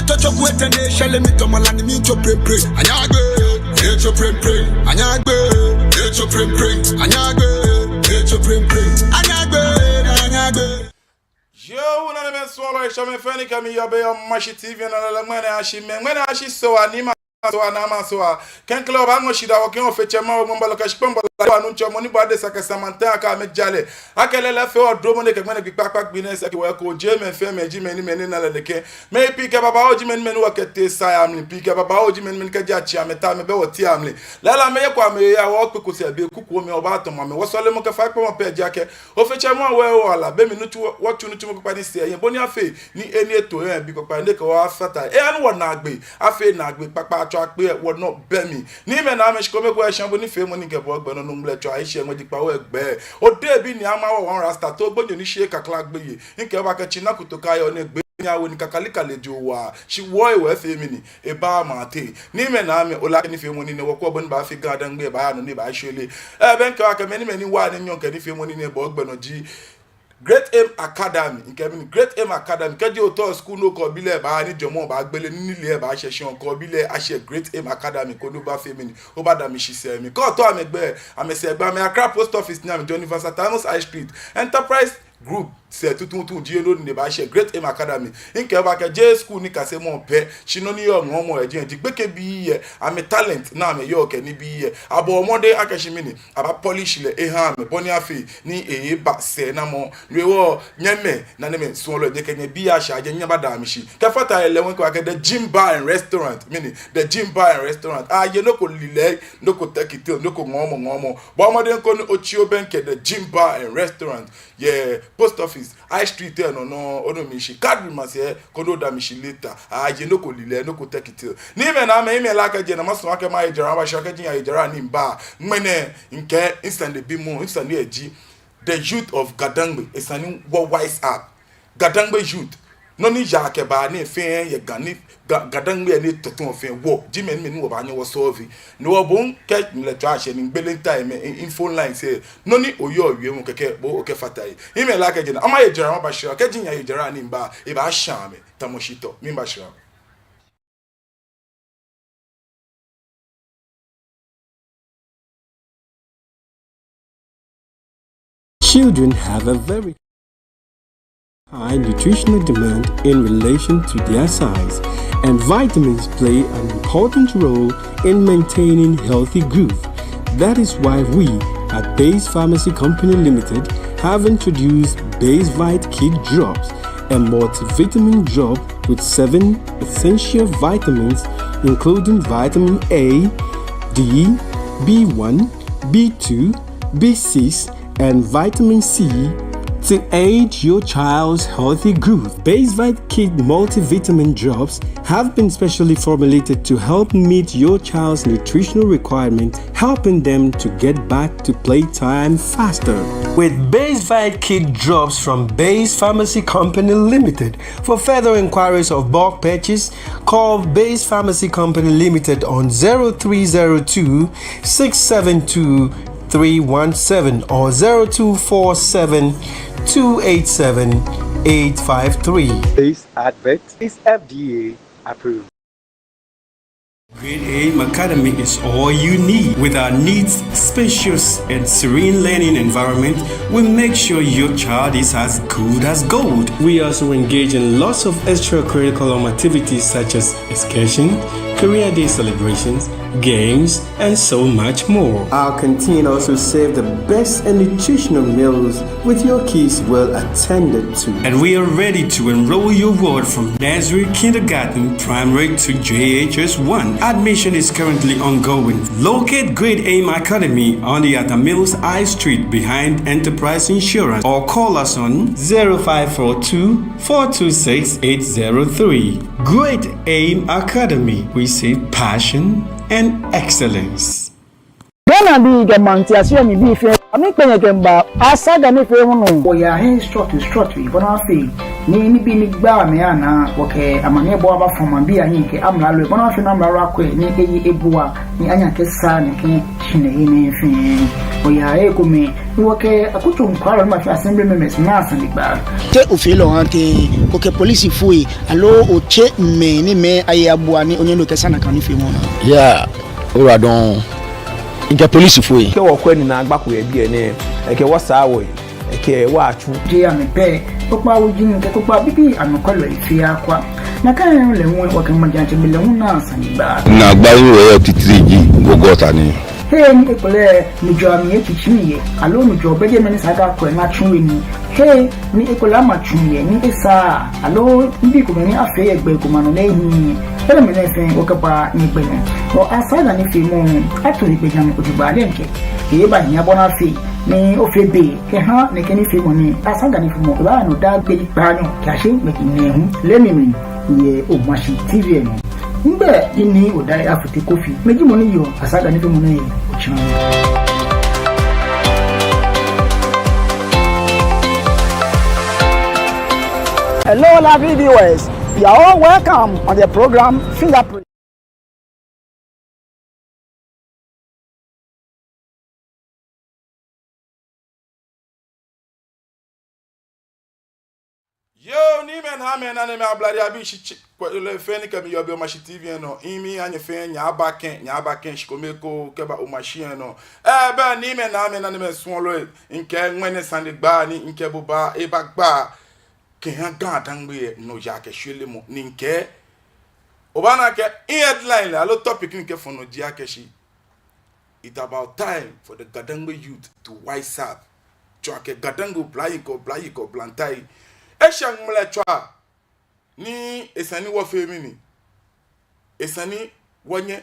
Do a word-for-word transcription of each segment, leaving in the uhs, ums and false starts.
Tsɔtsɔku etɛ ni eshɛ lɛ, mitɔ mala ni mitso prempren. Anyɛɛgbe, etso prempren. Anyɛɛgbe, etso prempren. Anyɛɛgbe, etso prempren. Anyɛɛgbe, anyɛɛgbe. Yoo, nanemɛi, suɔlɔi, ŋshɔmɛi fɛɛ ni kɛ mi yɔɔ biɛ yɛ Mashi T V nɔ lɛ, ŋmɛnɛ ashi mɛɛ, ŋmɛnɛ ashi Soo, ni ma Soo, ni ma Soo. Klɛŋklɛŋ, wɔbaaŋɔ shidaa wɔkɛ wɔfeetsɛmɛi, wɔŋɔɔmɔi, bɔlɔ kɛ shikpɔŋ bɔlɔ, wɔnuu, tsɔɔmɔ ni bɔ ade sa kɛ Samantha, akɛ amɛja lɛ. Akɛ lɛ lɛ fɛɛ wɔdromɔ nɛɛ kɛ ŋmɛnɛ gbi kpakpa gbi nɛɛ sɛɛ kɛ wɔ ko jɛmɛ fɛɛ mɛi ji mɛi ni mɛi ni na lɛ nɛkɛ. Mɛi pii kɛ babaoo ji mɛi ni mɛi ni wɔkɛ tee sa yɛ amli, pii kɛ babaoo ji mɛi ni mɛi ni kɛji atsi amɛta amɛbɛ wɔteŋ amli. Lɛɛlɛŋ amɛyɛ ko amɛya, wɔkpe ko sɛɛ be kukuoo mli wɔbaatɔmɔ amɛ. Wɔsɔlemɔ kɛ faikpamɔ pɛ ji akɛ Ofe Tsɛ Mua wɛ wala, be mli nitsumɔ, wɔtsu nitsumɔ kpakpa ni sɛɛ yɛ bɔ ni afee ni enii eto yɛ bi kpakpa ni kɛ wɔ afata. Eha ni wɔnaagbee afee naagbee kpakpa, atsɔ akpe yɛ wɔnɔ be mli. Ni mɛi ni amɛ shikome ko eshɛ bɔ ni fee mɔ ni kɛ bɔ gbɛ nɔ nɔ ŋmlɛ tsɔ ayi shi ŋmɛ ji kpa wɛ gbɛ. Odebi ni ama wɔ wɔn rasta to gbonyo ni shi kakla gbɛ yɛ. Ŋkɛ ba kɛ tsi na kuto ka yɔ ni gbɛ ni awo ni kakali kale jo wa. Shi wɔ ewɛ fee mli ni eba ma te. Ni mɛi ni amɛ ola kɛ nifeemɔ nii nɛɛ wɔkwɛ bɔ ni baafee Ga-Dangme baaya nɔ ni baashwɛ lɛ. Ebɛ ŋkɛ wa kɛ mɛi ni mɛi ni wa ni nyɔ kɛ nifeemɔ nii nɛɛ bɔ gbɛ nɔ ji Great Aim Academy. Ŋkɛɛ mɛni Great Aim Academy. Kɛji otao school ni okɛ obi lɛ baa ni jɔɔmɔ baagbele ni nilee baashɛ shi, okɛ obi lɛ ashɛ Great Aim Academy koni obaafee mɛni, obaadamɔ shi sɛɛ mli. Kɛ otao amɛgbɛi, amɛsɛɛgbɛ, amɛ Accra Post Office ni amɛjɔɔ ni Vassar Thomas High Street, Enterprise Group sɛɛ tuuntu ji he ni obaashɛ Great Aim Academy. Ŋkɛɛ ba kɛ jeee school nikasemɔ pɛ, shi nɔ ni yɔɔ ŋɔɔmɔ yɛ jɛi ji gbekɛbii yɛ amɛ talent ni amɛyɔɔ kɛ nibii yɛ. Abɔ mɔdɛŋ akɛ shi mɛni, abaa polish lɛ eha amɛ bɔ ni afee ni eeba sɛɛnamɔ. No hewɔ nyɛmɛi, nanemɛi, suɔlɔi, nyɛkɛ nyɛbii ashɛ jɛi, nyɛbadamɔ shi. Kɛfata he lɛ, wɔŋkɛɛ akɛ The Gym Bar and Restaurant, mɛni, The Gym Bar and Restaurant. Aye nɔ ko lilɛi, nɔ ko tɛkitɛlɛ, nɔ ko ŋɔɔmɔ ŋɔɔmɔ. Bɔ mɔdɛŋ koni otsi obɛŋkɛ The Gym Bar and Restaurant yɛ Post Office, High Street lɛ nɔ nɔŋŋ, onu mi shishi. Card bi ma sɛɛ, koni odamɔ shi later. Aye nɔ ko lilɛi, nɔ ko tɛkitɛlɛ. Ni mɛi ni amɛ, mɛi lɛ akɛ jɛi ni masumɔ akɛ maye jara, mabashɛ kɛji miyaye jara ni miba. Ŋmɛnɛ, ŋkɛɛ, ŋsanebimɔ, ŋsane lɛ ji The youth of Ga-Dangme, esa ni wɔ wise up. Ga-Dangme youth, nɔ ni yaa kɛbaa nɛɛ fɛɛ yɛ Ga ni, Ga, Ga-Dangme nɛɛ tɔtɔŋ fɛɛ wɔ ji mɛi ni mɛi ni wɔbaanyɛ wɔ solve. Ni wɔ bɔ ni kɛ ŋmlɛ tsɔ ashɛ ni ŋgbele ŋta yɛ mɛi, in, in phone lines lɛ. Nɔ ni oyɔɔ wiemɔ kɛkɛ bo okɛfata he. Mɛi lɛ akɛ jɛi ni maye jara, mabashɛ kɛji miyaye jara ni miba, ebaashã mi tamɔ shitɔ. Miibashɛ. Children have a very high nutritional demand in relation to their size, and vitamins play an important role in maintaining healthy growth. That is why we at Base Pharmacy Company Limited have introduced Basevite Kid Drops, a multivitamin drop with seven essential vitamins, including vitamin A, D, B one, B two, B six, and vitamin C to aid your child's healthy growth. Basevite Kid Multivitamin Drops have been specially formulated to help meet your child's nutritional requirement, helping them to get back to playtime faster. With Basevite Kid Drops from Base Pharmacy Company Limited, for further inquiries of bulk purchase, call Base Pharmacy Company Limited on zero three zero two, six seven two, three one seven or zero two four seven, two eight seven, eight five three. This advert is F D A approved. Great Aim Academy is all you need. With our neat, spacious, and serene learning environment, we make sure your child is as good as gold. We also engage in lots of extracurriculum activities such as excursion, career day celebrations, games, and so much more. Our canteen also serve the best and nutritional meals with your kids well attended to. And we are ready to enroll your ward from nursery, kindergarten, primary to J H S one. Admission is currently ongoing. Locate Great Aim Academy on the Atta Mills High Street behind Enterprise Insurance or call us on zero five four two, four two six, eight zero three. Great Aim Academy, we see passion and excellence. Ghanabii kɛ maŋtiase mli bii fɛɛ Amɛkpɛ nyɛ kɛmiiba Asaga nifeemɔ nɔ. Wɔyaa hei srɔtoi srɔtoi bɔ ni afee ni nibii ni gbaa mɛi anaa, wɔkɛ amaniɛbɔɔ abafɔ maŋbii ahiɛ kɛ amralo, bɔ ni afee ni amralo akwɛ ni eye ebua ni anyɛ akɛsaa nɛkɛ shihilɛ nɛɛ fɛɛ. Wɔyaa hei komɛi ni wɔkɛ akutso nɔkwɛlɔi ni ma fee assembly members naa sanegbaa. Te ofeɔ lɛ ohaa tɛŋŋ, okɛ polisifoi aloo otsɛ mɛi ni amɛye abua ni onyɛ ni okɛsaa nakai nifeemɔ nɛɛ? Yeah, oyiwaladɔŋŋ. Mikɛ polisifoi. Kɛ wɔkwɛ ni naagba ko yɛ biɛ nɛɛ, ekɛ wɔ saa wɔyi, ekɛ wɔ atsu. Jeee amɛ pɛ, kpokpaa wuji kɛ kpokpaa bibii anɔkwɛlɔi fɛɛ akwa. Nakai nɔŋŋ lɛ hu wɔkɛ maŋtsɛmɛi lɛ hu naa sanegbaa. Naagbai ni wɔyɔɔ titri ji gɔgɔta ni. Hei ni ekolɛ nujɔɔ amli etsitsi yɛ, aloo nujɔɔ bɛ jɛmɛ ni esa akɛ akwɛ ni atsu he nii. Hei ni ekolɛ ama tsu yɛ ni esaaa, aloo nibii komɛi ni afee yɛ gbɛ ko ma nɔ lɛ ehiii. Enɛɛmɛi fɛɛ wɔkɛbaa nyɛgbɛ nɔ. Wɔ Asaga nifeemɔ, ato he gbɛjianɔ ko jogbaŋŋ diɛŋtsɛ. Ebahia bɔ ni afee ni ofee be kɛha nɛkɛ nifeemɔ nɛɛ. Asaga nifeemɔ, ebaa nɔ daa gbi kpaanyɔ kɛyashi gbi nɛɛhu. Lɛ mi mli yɛ Omashi T V lɛ nɔ. Migbɛi ji Nii Odai Afotey Kofi. Mi ji mɔ ni yɔɔ Asaga nifeemɔ nɛɛ he. Otsiɔ. Hello, lovely viewers. You are all welcome on the program Fingerprint. Yoo, niimɛi, naamɛi, nanemɛi, ablade abii, shitsɛ kwɛlɔi fɛɛ ni kɛ mi yɔɔ biɛ Omashi T V lɛ nɔ, miiha nyɛ fɛɛ nyɛba kɛ, nyɛba kɛ shikome ko kɛba Omashi lɛ nɔ. Ɛɛ, bɛ niimɛi, naamɛi, nanemɛi, suɔlɔi, mikɛ ŋmɛnɛ sanegbaa ni mikɛ bo baa, ebagba kɛha Ga-Dangme lɛ nɔyaa kɛ shwelemɔ ni mikɛ, obaana akɛ mi headline lɛ aloo topic ni mikɛfɔ nɔ ji akɛ shi, it's about time for the Ga-Dangme youth to wise up. Tsɔɔ akɛ Ga-Dangme oblayei kɛ oblayei kɛ oblahii, eshɛ ŋmlɛtswaa ni esa ni wɔfee mɛni? Esa ni wɔnyɛ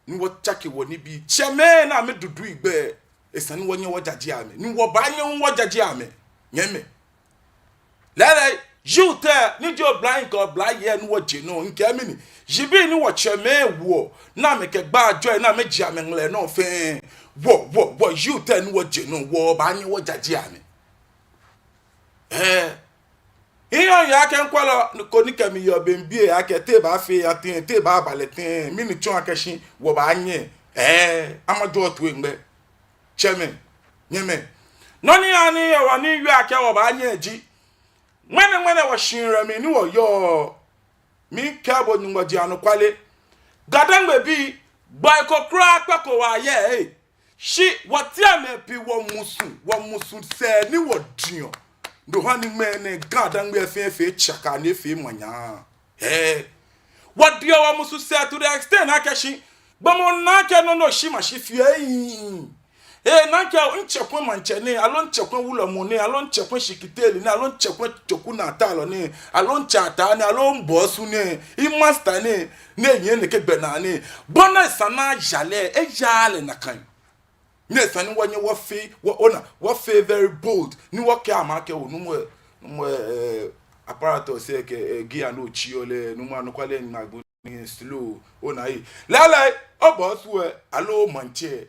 ni wɔtsake wɔnibii. Tsɛmɛi ni amɛdudu gbɛ, esa ni wɔnyɛ wɔjaje amɛ, ni wɔbaanyɛ wɔjaje amɛ. Nyɛmɛi, lɛɛlɛŋ, youth lɛ ni ji oblahii kɛ oblayei ni wɔje nɔ, mikɛɛ mɛni? Shibii ni wɔtsɛmɛi woɔ, ni amɛkɛgbaa jɔi, ni amɛje amɛŋmlɛ nɔ fɛɛ, wɔ, wɔ, wɔ youth lɛ ni wɔje nɔ, wɔbaanyɛ wɔjaje amɛ. Ɛɛ. Miheɔ miyeɔ akɛ ŋkwɛlɔ ko ni kɛ mi yɔɔ biɛ biɛ akɛ te ebaafee eya tɛŋŋ, te ebaaba lɛ tɛŋŋ, mɛni tsɔɔ akɛ shi wɔbaanyɛ, ɛɛ, amajɔɔ toi ŋmɛnɛ. Tsɛmɛi, nyɛmɛi, nɔ ni yaa ni yɔɔ wɔ ni yɔɔ akɛ wɔbaanyɛ ji, ŋmɛnɛ ŋmɛnɛ wɔshihilɛ mli ni wɔyɔɔ, mikɛɛ bo Nyɔŋmɔ ji anɔkwale. Ga-Dangme bii, gbɔi ko kwraa kpɛ ko wɔyɛ, ɛɛ. Shi wɔteŋ mɛi pii wɔmusu, wɔmusu sɛɛ ni wɔdiɔ. No hewɔ ni ŋmɛnɛ Ga-Dangme fɛɛ efee tsaka ni efee manyaa. Ɛɛ. Wɔdiɔ wɔmusu sɛɛ to the extent akɛ shi gbɔmɔ naa akɛ nɔ nɔ shi ma shi fɛɛ. Ɛɛ, naa akɛ ntsɛkwɛ maŋtsɛ nɛɛ, aloo ntsɛkwɛ wulɔmɔ nɛɛ, aloo ntsɛkwɛ shikitele nɛɛ, aloo ntsɛkwɛ Toku Naa Ataa lɔ nɛɛ, aloo ntsɛ Ataa nɛɛ, aloo mbɔsu nɛɛ, i master nɛɛ, nɛɛ nyɛ nɛkɛ gbɛnaa nɛɛ. Bɔ ni esa ni aya lɛ, eyaaa lɛ nakai. Ni esa ni wɔnyɛ wɔfee, wɔ, ona, wɔfee very bold. Ni wɔkɛɛ amɛ akɛ oo, nuumo, nuumo, ɛɛ, apparatus lɛ kɛ, ɛɛ, gear ni otsiɔ lɛ, nuumo, anɔkwale ni magbo ni slow, ona ee. Lɛɛlɛŋ, obɔsu lɛ, aloo maŋtsɛ lɛ,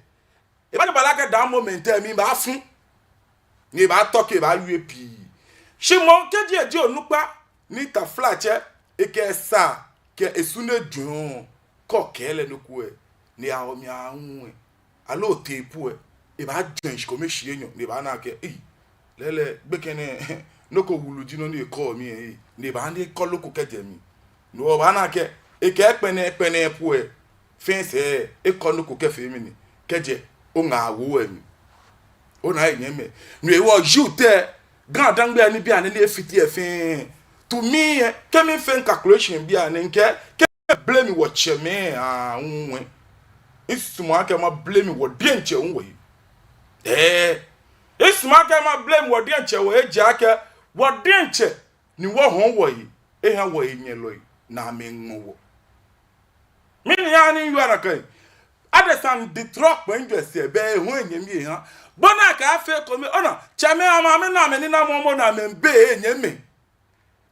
ebaanyɛ eba lɛ akɛ that moment lɛ mli ebaafu. Ni ebaatɔ kɛ ebaawie pii. Shi moŋ kɛji eji onukpa ni taflatsɛ, ekɛ esa kɛ esu nɛɛ jwɛŋɔ, kɛ okɛɛ lɛ nɔ ko lɛ, ni awo mi aŋwɛ, aloo otee po lɛ, ebaajwɛŋ shikome shii enyɔ, ni ebaana akɛ, ei, lɛɛlɛŋ, gbekɛ nɛɛ, nɔ ko wulu ji nɔ ni ekɔɔ mi lɛ, ei, ni ebaana ekɔ loko kɛjɛ mli. No hewɔ obaana akɛ, ekɛ kpɛnɛ, kpɛnɛ po lɛ, fɛɛ sɛɛ, ekɔ nɔ ko kɛfee mɛni, kɛjɛ oŋaawoo lɛ mli. Ona ee nyɛmɛi. No hewɔ youth lɛ, Ga-Dangme nibii anɛ ni efite lɛ fɛɛ. To me lɛ, kɛ mifee calculation bianɛ mikɛɛ, kɛ blame wɔtsɛmɛi aahu lɛ, misumɔɔ akɛ ma blame wɔ diɛŋtsɛ hu wɔhe. Ɛɛ. Misumɔɔ akɛ ma blame wɔ diɛŋtsɛ wɔhe ejaakɛ wɔ diɛŋtsɛ ni wɔhɔɔ wɔhe, eha wɔhenyɛlɔi ni amɛŋmɔ wɔ. Mɛni yaa ni yɔɔ nakai? Adesa ni di trɔ kpɛŋ jwɛ sɛɛ bɛ ehɔɔ enyɛmi eha. Bɔ ni akɛɛ afee ekome, ona, tsɛmɛi amɛ, amɛnaa amɛnina momo ni amɛmiibe nyɛmɛi.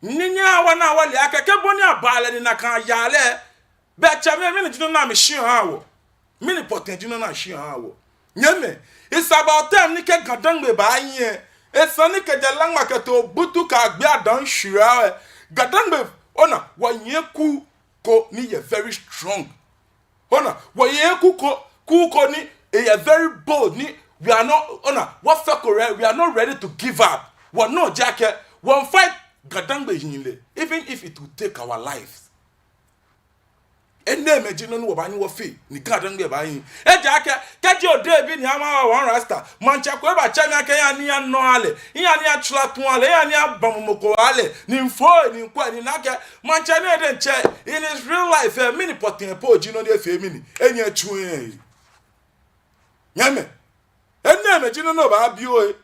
Ni nyɛhaa wɔna wɔle akɛ kɛ bɔ ni abaa lɛ ni nakai yaa lɛ, bɛ tsɛmɛi, mɛni ji nɔ ni amɛshiɔ ahaa wɔ? Mɛni pɔtɛɛ ji nɔ ni ashiɔ ahaa wɔ? Nyɛmɛi, It's about time ni kɛ Gadangme baahi lɛ, esa ni kɛjɛ Laŋma kɛtee Obutu kɛyagbe Adaŋ shwia lɛ, Gadangme, ona, wɔyɛ kuu ko ni yɛ very strong. Ona, wɔyɛ kuu ko, kuu ko ni eyɛ very bold ni we are not, ona, wɔfɛɛ ko rɛ, we are not ready to give up. Wɔnɔ ji akɛ wɔmiifight Gadangme hii lɛ, even if it will take our lives. Enɛɛmɛi ji nɔ ni wɔbaanyɛ wɔfee ni Gadangme baahi. Ejaakɛ kɛji odebi ni ama wɔ one rasta, maŋtsɛ ko ebatsɛ mi akɛ eya ni eyanɔ lɛ, eya ni eyatswa tu lɛ, eya ni eyabamɔ mɔ ko lɛ, ni mifo ni mikwɛ ni mina akɛ maŋtsɛ nɛɛ diɛŋtsɛ, in his real life lɛ, mɛni pɔtɛɛ po ji nɔ ni efee, mɛni enyɛ etsu lɛ? Nyɛmimɛi, enɛɛmɛi ji nɔ ni obaabi o lɛ.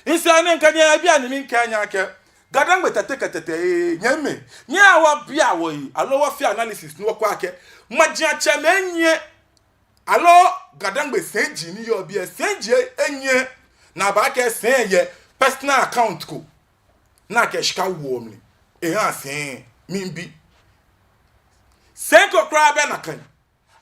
Esa ni mikɛ nyɛ yɛ biɛ ni mikɛɛ nyɛ akɛ Gadangme tete kɛ tete lɛ, nyɛmimɛi, nyɛhaa wɔbia wɔyi, aloo wɔfee analysis ni wɔkwɛ akɛ majiatsɛmɛi enyɛ, aloo Gadangme sɛiji ni yɔɔ biɛ, sɛiji enyɛ, ni abaakɛɛ sɛi yɛ personal account ko ni akɛ shika woɔ mli ehaa sɛi, miibi. Sɛi ko kwraa bɛ nakai.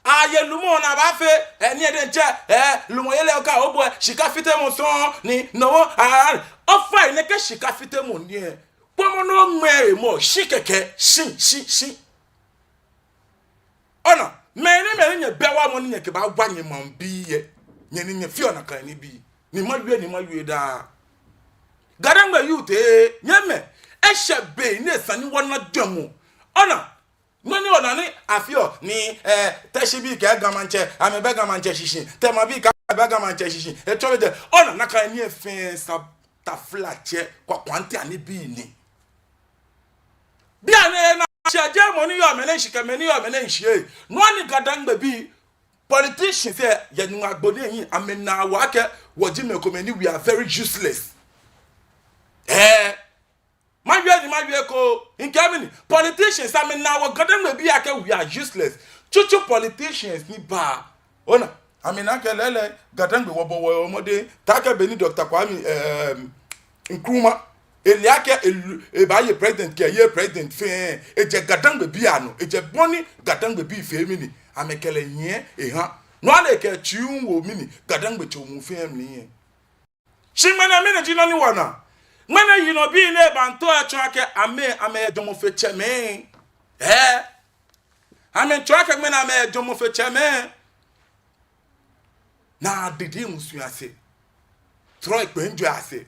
Aye lumɔ ni abaafee, eh, ni diɛŋtsɛ, eh, lumɔyeli lɛ, okɛ obɔ, eh, shika fitemɔ sɔŋŋ ni, no, ah, ofainɛ kɛ shika fitemɔ ni lɛ, kpɔmɔ nɔ mɛi mɔ, shi kɛkɛ, shi, shi, shi. Ona, mɛni, mɛni nyɛbɛ wamɔ ni nyɛkɛbaawa nyɛmaŋbii lɛ, nyɛ ni nyɛfeɔ nakai nibii, ni mawie, ni mawie daa. Gadangme youth lɛ, nyɛmimɛi, eshɛ be ni esa ni wɔna jwɛŋmɔ. Ona, nɔ ni ona ni afeɔ ni, eh, Tɛshi bii kɛ Ga Maŋtsɛ, amɛbɛ Ga Maŋtsɛ shishi, Tema bii kɛ amɛbɛ Ga Maŋtsɛ shishi, etsɔ be jɛ, ona, nakai nii lɛ fɛɛ sa taflatsɛ, kwakwaŋtɛ anibii ni. Bianɛ na shɛ jɛmɔ ni yɔɔ mɛnɛ shishi kɛ mɛni yɔɔ mɛnɛ shishi lɛ. Nɔ ni Gadangme bii, politicians lɛ, yɛ Nungua agbo nɛɛ hiɛ, amɛnaa wɔ akɛ wɔji mɛi komɛi ni we are very useless. Eh, mawie ni mawie ekoŋŋ, mikɛɛ mɛni, politicians amɛnaa wɔ Gadangme bii akɛ we are useless. Tsutsu politicians ni ba. Ona, amɛnaa akɛ lɛɛlɛŋ Gadangme wɔbɔ wɔ mɔdɛŋ, taakɛ beni Doctor Kwame, ehm, Nkrumah, ele akɛ elu-, ebaaye president kɛ eyeee president fɛɛ, ejɛ Gadangme bii anɔ, ejɛ bɔ ni Gadangme bii fee mɛni, amɛkɛ lɛ nyiɛ eha. No hewɔ ni ekɛ tsui wo mɛni, Gadangme tsɔ mu fɛɛ mli lɛ. Shi ŋmɛnɛ mɛni ji nɔ ni wɔna? Ŋmɛnɛ yinɔbii nɛɛ bato atsɔɔ akɛ amɛ, amɛyɛ jwɛŋmɔ fe tsɛmɛi. Eh. Amɛtsɔɔ akɛ ŋmɛnɛ amɛyɛ jwɛŋmɔ fe tsɛmɛi. Naa didi musu ase. Trɔ ekpɛŋ jɔ ase.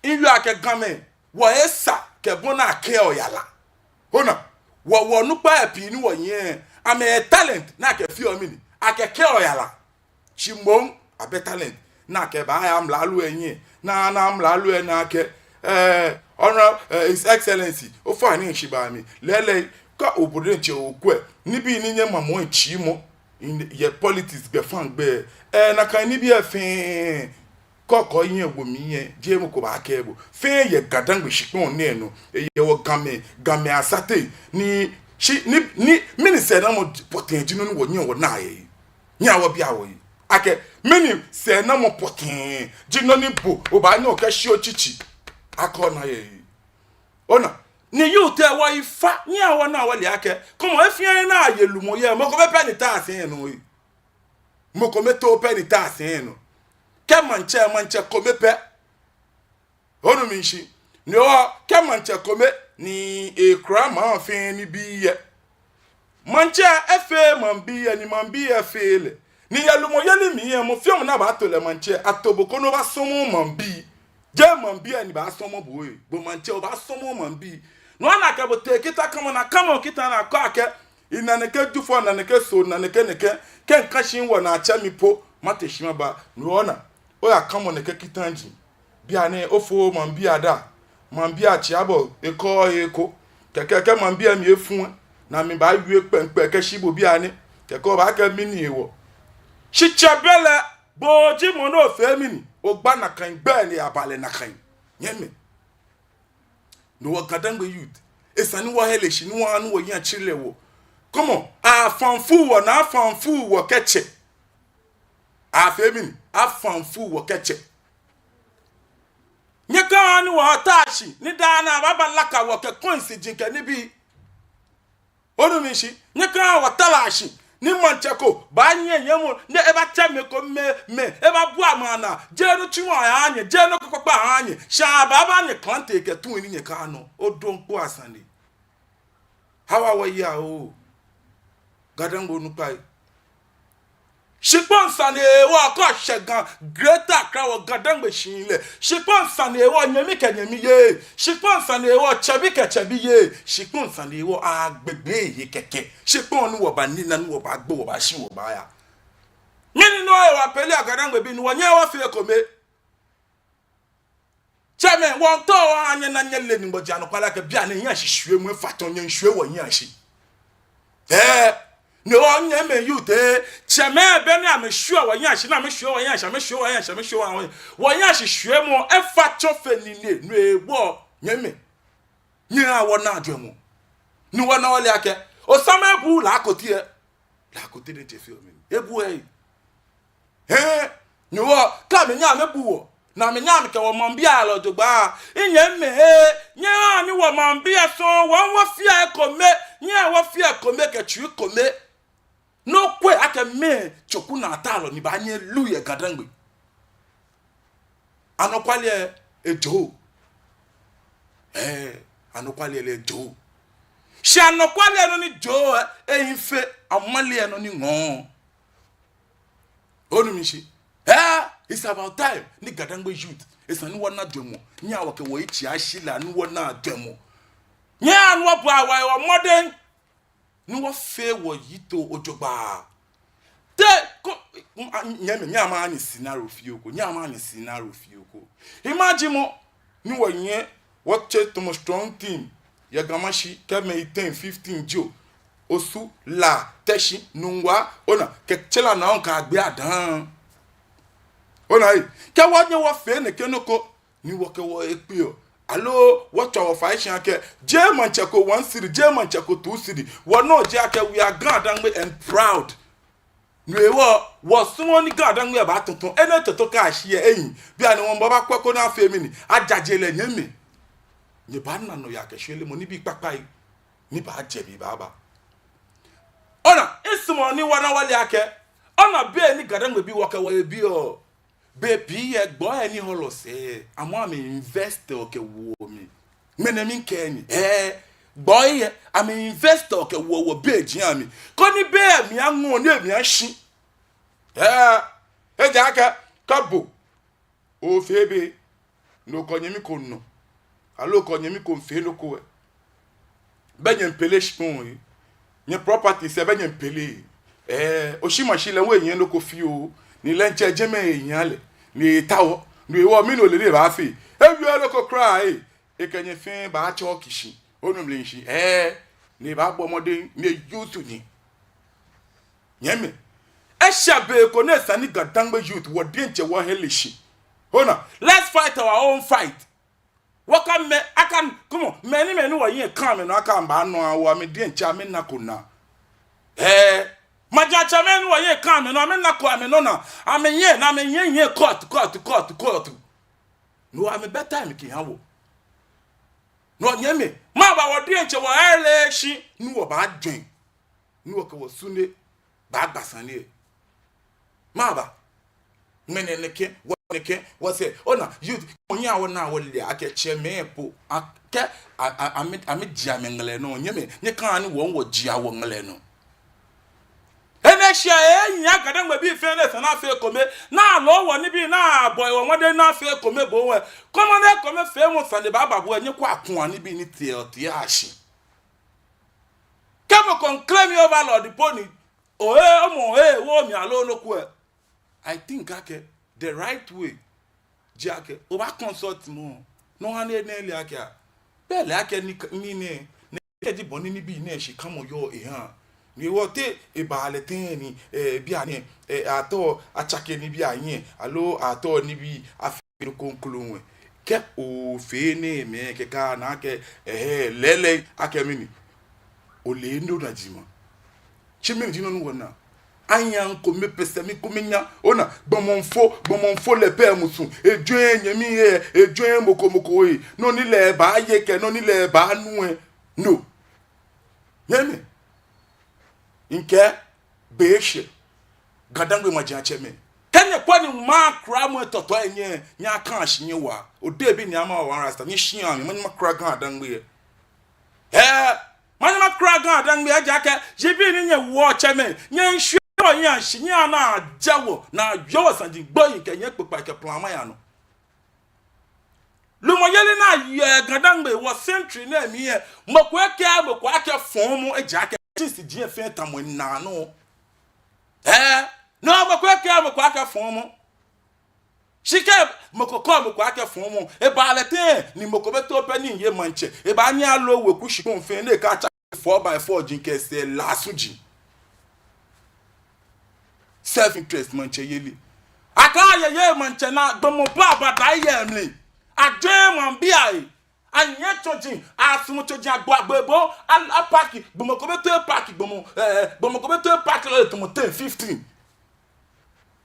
Miwie akɛ Gamɛi, wɔyɛ sa kɛ bɔ ni akɛɔ yara. Ona, wɔ, wɔnukpai pii ni wɔyɛ, amɛyɛ talent ni akɛfeɔ mɛni, akɛkɛɔ yara. Shi moŋ abɛ talent ni akɛbaaya amralo lɛ hiɛ, ni, ni amralo lɛ na akɛ, eh, Honour-, eh, His Excellency, ofainɛ shi ba mli. Lɛɛlɛŋ, kɛ obo diɛŋtsɛ okwɛ nibii ni nyɛmamɔ etsii mɔ, in, yɛ politics gbɛfaŋ gbɛ, eh, nakai nibii lɛ fɛɛ, kɔkɔ yɛ wo mli lɛ, jeee mɔ ko baakɛɛ bo. Fɛɛ yɛ Gadangme shikpɔŋ nɛɛ nɔ, eyɛ wɔ Gamɛi, Gamɛi asateŋ, ni, shi, ni, ni, mɛni sɛɛnamɔ pɔtɛɛ ji nɔ ni wɔnyɛɔ wɔnaa yɛ? Nyɛhaa wɔbia wɔyi akɛ mɛni sɛɛnamɔ pɔtɛɛ ji nɔ ni bo obaanyɛ okɛshi otsitsi akɛ ona yɛ? Ona, ni youth lɛ wɔyi fa, nyɛhaa wɔna wɔle akɛ, kɔmɔ efee ni aye lumɔyeli, mɔ kome pɛ ni ta sɛi nɔ lɛ. Mɔ kome too pɛ ni ta sɛi nɔ. Kɛ maŋtsɛ, maŋtsɛ kome pɛ. Onu mi shishi. Ni o, kɛ maŋtsɛ kome ni ekura maŋ fɛɛ nibii lɛ. Maŋtsɛ efee maŋbii lɛ, ni maŋbii lɛ fee lɛ. Ni yɛ lumɔyeli mli lɛ, mɔ fɛɛ mɔ ni baato lɛ maŋtsɛ, ato bo koni obaasɔmɔ maŋbii. Jeee maŋbii lɛ ni baasɔmɔ bo lɛ. Bo maŋtsɛ obaasɔmɔ maŋbii. No hewɔ ni akɛ bo tee kita kamɔ ni akamɔ kita ni akɛɔ akɛ, mina nɛkɛ Jufɔ, mina nɛkɛ Soo, mina nɛkɛ nɛkɛ. Kɛ mika shi ni wɔna atsɛ mi po, mate shi maba. No hewɔ ni oyakamɔ nɛkɛ kitai. Bianɛ ofo maŋbii ada, maŋbii atsɛ abɔ ekɔ eko. Kɛkɛ kɛ maŋbii amli efu lɛ, ni amɛbaawie kpɛŋkpɛŋ kɛshi bo bianɛ. Kɛkɛ obaakɛɛ mɛni hewɔ? Shitsɛ bɛ lɛ, bo ji mɔ ni ofee mɛni, ogba nakai gbɛ ni aba lɛ nakai. Nyɛmimɛi. No hewɔ Gadangme youth, esa ni wɔhe lɛ shi ni wɔha ni wɔyi atsiri lɛ wɔ. Kɔmɔ, afaŋ fu wɔ, ni afaŋ fu wɔ kɛtsɛ. Afee mɛni, afaŋ fu wɔ kɛtsɛ. Nyɛkaha ni wɔtaa shi ni daa ni abaaba laka wɔ kɛ coins ji kɛ nibii. Onu mi shishi, nyɛkaha wɔtaa shi Ni maŋtsɛ ko baanyiɛ nyɛmɔ, ni ebatsɛ mɛi komɛi, mɛi, ebabua amɛ anaa, jeee nɔ tsumɔ ahaa nyɛ, jeee nɔ kpakpa ahaa nyɛ, shi abaaba nyɛ klante kɛ tuŋ ni nyɛkaa nɔ. Odɔŋkpo asane. How are we here, oh? GaDangme onukpai. Shikpɔŋ sane hewɔ kɛ oshɛ Ga, Greater Accra, wɔ GaDangme shihilɛ. Shikpɔŋ sane hewɔ nyɛmi kɛ nyɛmi yei. Shikpɔŋ sane hewɔ tsɛbi kɛ tsɛbi yei. Shikpɔŋ sane hewɔ agbegbee yei kɛkɛ. Shikpɔŋ ni wɔbaanina, ni wɔbaagbo, wɔbaashi, wɔbaaya. Mɛni nɔ hewɔ apɛlɛ a GaDangme bii ni wɔnyɛɛɛ wɔfee ekome? Tsɛmɛi, wɔŋtao wɔha nyɛna nyɛle ni wɔji anɔkwale akɛ bianɛ hiɛshishwiemɔ efa tsɔ, nyɛmiishwie wɔhiɛ ashi. Ɛɛ, ni wɔnyɛmɛi youth, ɛɛ, tsɛmɛi beni amɛshwieɔ wɔhiɛ ashi, ni amɛshwieɔ wɔhiɛ ashi, amɛshwieɔ wɔhiɛ ashi, amɛshwieɔ wɔhiɛ ashi, wɔhiɛ ashishwiemɔ efa tsɔ fe nine, no hewɔ nyɛmɛi, nyɛhaa wɔna jwɛŋmɔ. Ni wɔna wɔle akɛ, Osaman ebu La Kotey. La Kotey diɛŋtsɛ feɔ mɛni? Ebuuu ei. Hɛɛ, ni wɔ, kɛ amɛnyɛ amɛbu wɔ, ni amɛnyɛ amɛkɛ wɔ maŋbii alɔ jogbaŋŋ. Minyɛmimɛi, nyɛhaa ni wɔ maŋbii asɔŋ, wɔ hu wɔfea ekome, nyɛhaa wɔfea ekome kɛ tsui kome. Nɔ kwɛ akɛ mɛɛ tsoku naa talɔ ni baanyɛ elu yɛ GaDangme. Anɔkwale lɛ ejoo. Ɛɛ, anɔkwale lɛ ejoo. Shi anɔkwale nɔ ni joo lɛ, ehi fe amale nɔ ni ŋɔɔ. Onu mi shishi? Ɛɛ, it's about time ni GaDangme youth, esa ni wɔna jwɛŋmɔ. Nyɛhaa wɔkɛ wɔyitsei ashi la ni wɔna jwɛŋmɔ. Nyɛhaa ni wɔbɔa wɔhe mɔdɛŋ ni wɔfee wɔyitoo jogbaŋŋ. Te ko, m-, a-, nyɛmɛi, nyɛhaa maha nyɛ scenario fioo ko, nyɛhaa maha nyɛ scenario fioo ko. Imagine mɔ ni wɔnyɛ wɔtsɛ tamɔ strong team yɛ Ga Mashi, kɛ mɛi ten, fifteen jio, Osu, La, Teshie, Nungua, ona, kɛ tsɛ La Nao kɛ Agbee Ada. Ona ei, kɛ wɔnyɛ wɔfee nɛkɛ nɔ ko, ni wɔkɛ wɔhe kpeɔ. Aloo wɔtswa wɔfai shi akɛ, jeee maŋtsɛ ko one cedi, jeee maŋtsɛ ko two cedi. Wɔnɔ ji akɛ we are GaDangme and proud. No hewɔ, wɔsumɔɔɔ ni GaDangme lɛ baatɔtɔ. Enɛ tɔtɔ kɛ ashi lɛ ehi. Bianɛ wɔmiiba bakwɛ ko ni afee mɛni? Ajaje lɛ nyɛmɛi. Nyɛbaana nɔyaa kɛ shwelemɔ nibii kpakpai ni baajɛ bibaaba. Ona, misumɔɔ ni wɔna wɔle akɛ, ona be ni GaDangme bii wɔkɛ wɔhe biɔ. Bei pii lɛ gbɔi lɛ ni hɔlɔ sɛɛ, amɛ amɛ-invest-ɔ kɛwoɔ mli. Ŋmɛnɛ miikɛɛ nyɛ, ɛɛ, gbɔi lɛ amɛ-invest-ɔ kɛwoɔ wɔbeijiaŋ mli. Koni bei lɛ mli aŋɔɔ ni emli ashi. Ɛɛ, ejaakɛ, kɛ bo ofee be, ni okɛ onyɛmi ko nɔ, aloo okɛ onyɛmi ko miifee nɔ ko lɛ, bɛ nyɛmiipele shikpɔŋ lɛ, nyɛ properties lɛ bɛ nyɛmiipele. Ɛɛ, oshi mashi lɛ hu ehiɛɛɛ nɔ ko fioo, ni lɛ diɛŋtsɛ jɛmɛ ehiaa lɛ, ni etaoɔ, no hewɔ mɛni ole ni ebaafee? Ewieee nɔ ko kwraa ei, ekɛ nyɛ fɛɛ baatsɔki shi, onu mi shishi, ɛɛ, ni ebaabɔ mɔdɛŋ ni e-use nyɛ. Nyɛmɛi, eshɛ be ko ni esa ni GaDangme youth wɔ diɛŋtsɛ wɔhe le shi. Ona, let's fight our own fight. Wɔkɛ mɛi, akɛ, come on, mɛi ni, mɛi ni wɔhiɛ kã amɛnɔ akɛ amɛbaanɔ wɔ, amɛ diɛŋtsɛ amɛnako naa. Ɛɛ, majiatsɛmɛi ni wɔhiɛ kã amɛnɔ, amɛnako amɛnɔ naa. Amɛhiɛ, ni amɛhiɛ, hiɛ court, court, court, court. No amɛbɛ time kɛha wɔ. No nyɛmɛi, mɛɛba wɔ diɛŋtsɛ wɔhe le shi ni wɔbaajwɛŋ, ni wɔkɛ wɔsune baagba sane lɛ? Mɛɛba? Ŋmɛnɛ nɛkɛ, wɔ nɛkɛ, wɔsɛɛ, ona, youth, wɔnyɛɛɛ wɔna wɔle akɛ tsɛmɛi po, akɛ, a, a, amɛ, amɛjie amɛŋɛlɛ nɔ, nyɛmɛi, nyɛkaha ni wɔ hu wɔjie wɔŋɛlɛ nɔ. Enɛ shishi lɛ, ehiaa GaDangme bii fɛɛ ni esa ni afee ekome, ni aloo wɔ nibii ni abɔi wɔ mɔdɛŋ ni afee ekome bo hu lɛ. Kɔmɔ ni ekomefeemɔ sane baaba bo lɛ, nyɛkwɛa akua nibii ni teɔ, teɔ ashi. Kɛ mɔ ko miiclaim overlord po ni, ohe, omɔ ohe, wo mi aloo nɔ ko lɛ. I think akɛ the right way ji akɛ obaaconsult mɔ, ni oha ni ele akɛ, bɛ ele akɛ ni, ni nɛ, nɛkɛ ji bɔ ni nibii nɛɛ shikamɔ yɔɔ ehaa. Ni wɔtee eba lɛ tɛŋŋ ni, eh, bianɛ, eh, atɔ atsake nibii ahiɛ, aloo atɔ nibii afee nɔ ko kroko lɛ. Kɛ ofee enɛɛmɛi kɛkɛ ni akɛ, eh, lɛɛlɛŋ akɛ mɛni, ole nɔ ni ji maŋ. Shi mɛni ji nɔ ni wɔna? Aya ŋkome pɛsɛmi kome nya. Ona, gbɔmɔ miifo, gbɔmɔ miifo lɛ pɛ musu. Ejwɛŋ enyɛmi he, ejwɛŋ mɔ ko mɔ ko he. Nɔ ni lɛ baaye kɛ nɔ ni lɛ baanu lɛ, no. Nyɛmɛi, mikɛɛ, be eshɛ. Ga-Dangme majiatsɛmɛi. Kɛ nyɛkwɛ ni maŋ kura mɔ etɔtɔ enyɛ, nyɛkã shi nyɛwa. Odebi ni ama wa rasta, nyɛshia mi, manyɛ makura Ga-Dangme yɛ. Ɛɛ, manyɛ makura Ga-Dangme yɛ, ejaakɛ, shibii ni nyɛwoɔ tsɛmɛi, nyɛnshwie wɔhiɛ shi, nyɛnaa ajɛ wɔ, ni ajɔɔ wɔ saji gbohii kɛ nyɛkpokpai kɛ plama ya nɔ. Lumɔyeli ni yɔɔ Ga-Dangme wɔ century nɛɛ mli lɛ, mɔ ko ekɛɛɛ mɔ ko akɛ fɔmɔ, ejaakɛ things ji fɛɛ tamɔ naanɔ. Ɛɛ, no mɔ ko ekɛɛɛ mɔ ko akɛ fɔmɔ. Shi kɛ mɔ ko kɛɔ mɔ ko akɛ fɔmɔ, ebaa lɛ tɛŋŋ ni mɔ ko bɛ too pɛ ni eye maŋtsɛ, ebaanyɛ alo weku shikpɔŋ fɛɛ ni ekatsa four by four ji kɛ sɛɛ lasu ji. Self interest maŋtsɛyeli. Akɛ yeye maŋtsɛ naa gbɔmɔ baba da yɛ mli. Ajɔɔ maŋbii ahe. Anyɛ tsoji, asumɔ tsoji agbo agbo ebo, a, a park, gbɔmɔ ko bɛ too park, gbɔmɔ, eh, gbɔmɔ ko bɛ too park lɔle tamɔ ten, fifteen.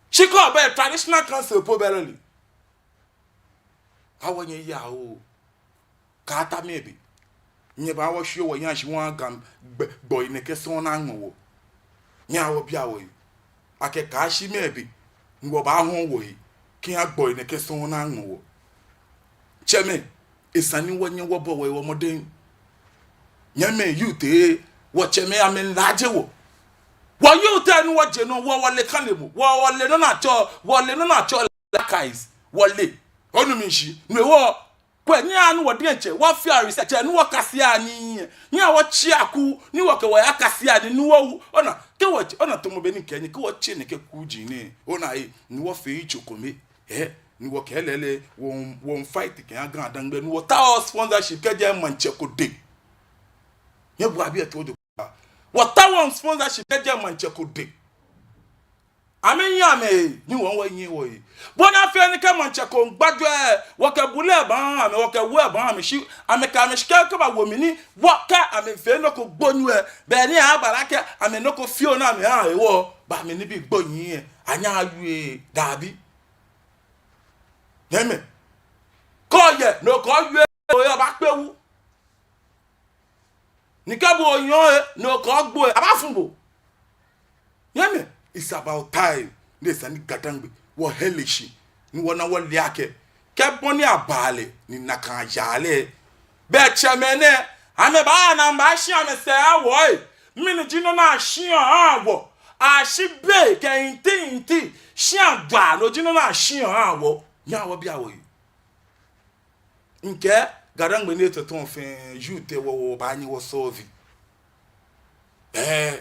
Shi kɛ obɛ traditional council po bɛ lɔle. Awɔ nyɛyaa oo. Kaata mɛɛ be. Nyɛbaa wɔshwie wɔhiɛ shi wɔha Ga gbɛ, gbɔi nɛkɛ sɔŋŋ ni aŋmɔ wɔ. Nyɛhaa wɔbia wɔhe. Akɛ kaashi mɛɛ be ni wɔbaahɔɔ wɔhe, kɛha gbɔi nɛkɛ sɔŋŋ ni aŋmɔ wɔ. Tsɛmɛi, esa ni wɔnyɛ wɔbɔ wɔhe mɔdɛŋ. Nyɛmɛi youth lɛ, wɔtsɛmɛi amɛmiilaaje wɔ. Wɔ youth lɛ ni wɔje nɔ, wɔ, wɔle kanemɔ, wɔ, wɔle nɔ ni atsɛɔ, wɔle nɔ ni atsɛɔ lɛ archives, wɔle. Onu mi shishi, no hewɔ, kwɛ, nyɛhaa ni wɔ diɛŋtsɛ wɔfea research, ni wɔkasea nii, nyɛhaa wɔtsia kuu, ni wɔkɛ wɔhe akasea nii, ni wɔwu. Ona, kɛ wɔ, ona tamɔ bɔ ni mikɛɛ nyɛ, kɛ wɔtse nɛkɛ kuuji nɛɛ, ona ee, ni wɔfee yitso kome, eh, ni wɔkɛɛ lɛɛlɛŋ, wɔŋ, wɔŋ fight kɛha Ga-Dangme, ni wɔtaoɔ sponsorship kɛjɛ maŋtsɛ ko dɛŋ. Nyɛbua biɛ too do. Wɔtaoɔ sponsorship kɛjɛ maŋtsɛ ko dɛŋ. Amɛnyiɛ amɛhe, ni wɔ hu wɔnyiɛ wɔhe. Bɔ ni afee ni kɛ maŋtsɛ ko miigba jwɛi, wɔkɛ bulɛ baaha amɛ, wɔkɛ wu baaha amɛ, shi amɛkɛ amɛshika kɛbawo mli ni wɔkɛ amɛ fee nɔ ko gbonyo lɛ, bɛ ni aba lɛ akɛ amɛ nɔ ko fioo ni amɛha wɔ, bɛ amɛ nibii gbonyo lɛ, anyɛɛɛ awie, dabi. Nyɛmɛi. Kɛ oyɛ nɔ ko owie, oyɛ obaakpe wu. Ni kɛ bo oyɔɔ lɛ, nɔ ko ogbo lɛ, abaafu bo. Nyɛmɛi, it's about time ni esa ni Ga-Dangme wɔhele shi, ni wɔna wɔle akɛ, kɛ bɔ ni abaa lɛ, ni nakai ayaa lɛ. Bɛ tsɛmɛi nɛɛ, amɛbaa ni amɛbaashi amɛsɛɛ aha wɔ ee. Mɛni ji nɔ ni ashiɔ ahaa wɔ? Ashi bei kɛ inti inti, shia gbaa, no ji nɔ ni ashiɔ ahaa wɔ. Nyɛhaa wɔbia wɔhe. Mikɛɛ Ga-Dangme ni etɔtɔ fɛɛ, youth lɛ wɔ, wɔbaanyɛ wɔ solve. Eh,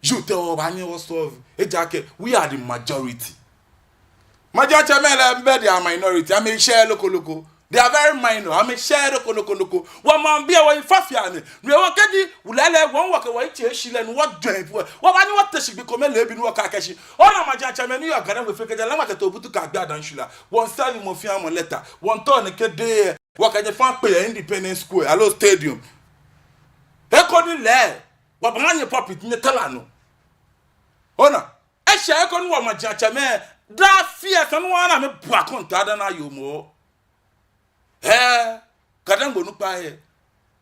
youth lɛ wɔ, wɔbaanyɛ wɔ solve. Ejaakɛ, we are the majority. Maŋtsɛmɛi lɛ, bɛ they are minority, amɛshɛɛɛ nɔ ko nɔ ko. They are very minor, amɛshɛɛɛ nɔ ko nɔ ko nɔ ko. Wɔmaŋbii lɛ wɔyi fa fe amɛ. No hewɔ kɛji wulɛ lɛ, wɔ hu wɔkɛ wɔyi tse shi lɛ ni wɔjwɛŋ po lɛ, wɔbaanyɛ wɔte shi gbi kome leebi ni wɔkakɛɛ shi. Ona maŋtsɛmɛi ni yɔɔ Ga-Dangme fɛɛ kɛjɛ Laŋma kɛtee Obutu kɛyabi Adaŋshia. Wɔŋserve mɔ fɛɛ mɔ letter. Wɔŋtao nɛkɛ day lɛ, wɔkɛ nyɛ fɛɛ akpe yɛ Independence Square aloo Stadium. He ko ni lɛ, wɔbaaha nyɛ pulpit, nyɛtara nɔ. Ona, eshɛ he ko ni wɔ maŋtsɛmɛi, daa afi lɛ esa ni wɔha ni amɛbu akɔntaa dani aye Hɔmɔwɔ. Eh, Ga-Dangme onukpai lɛ.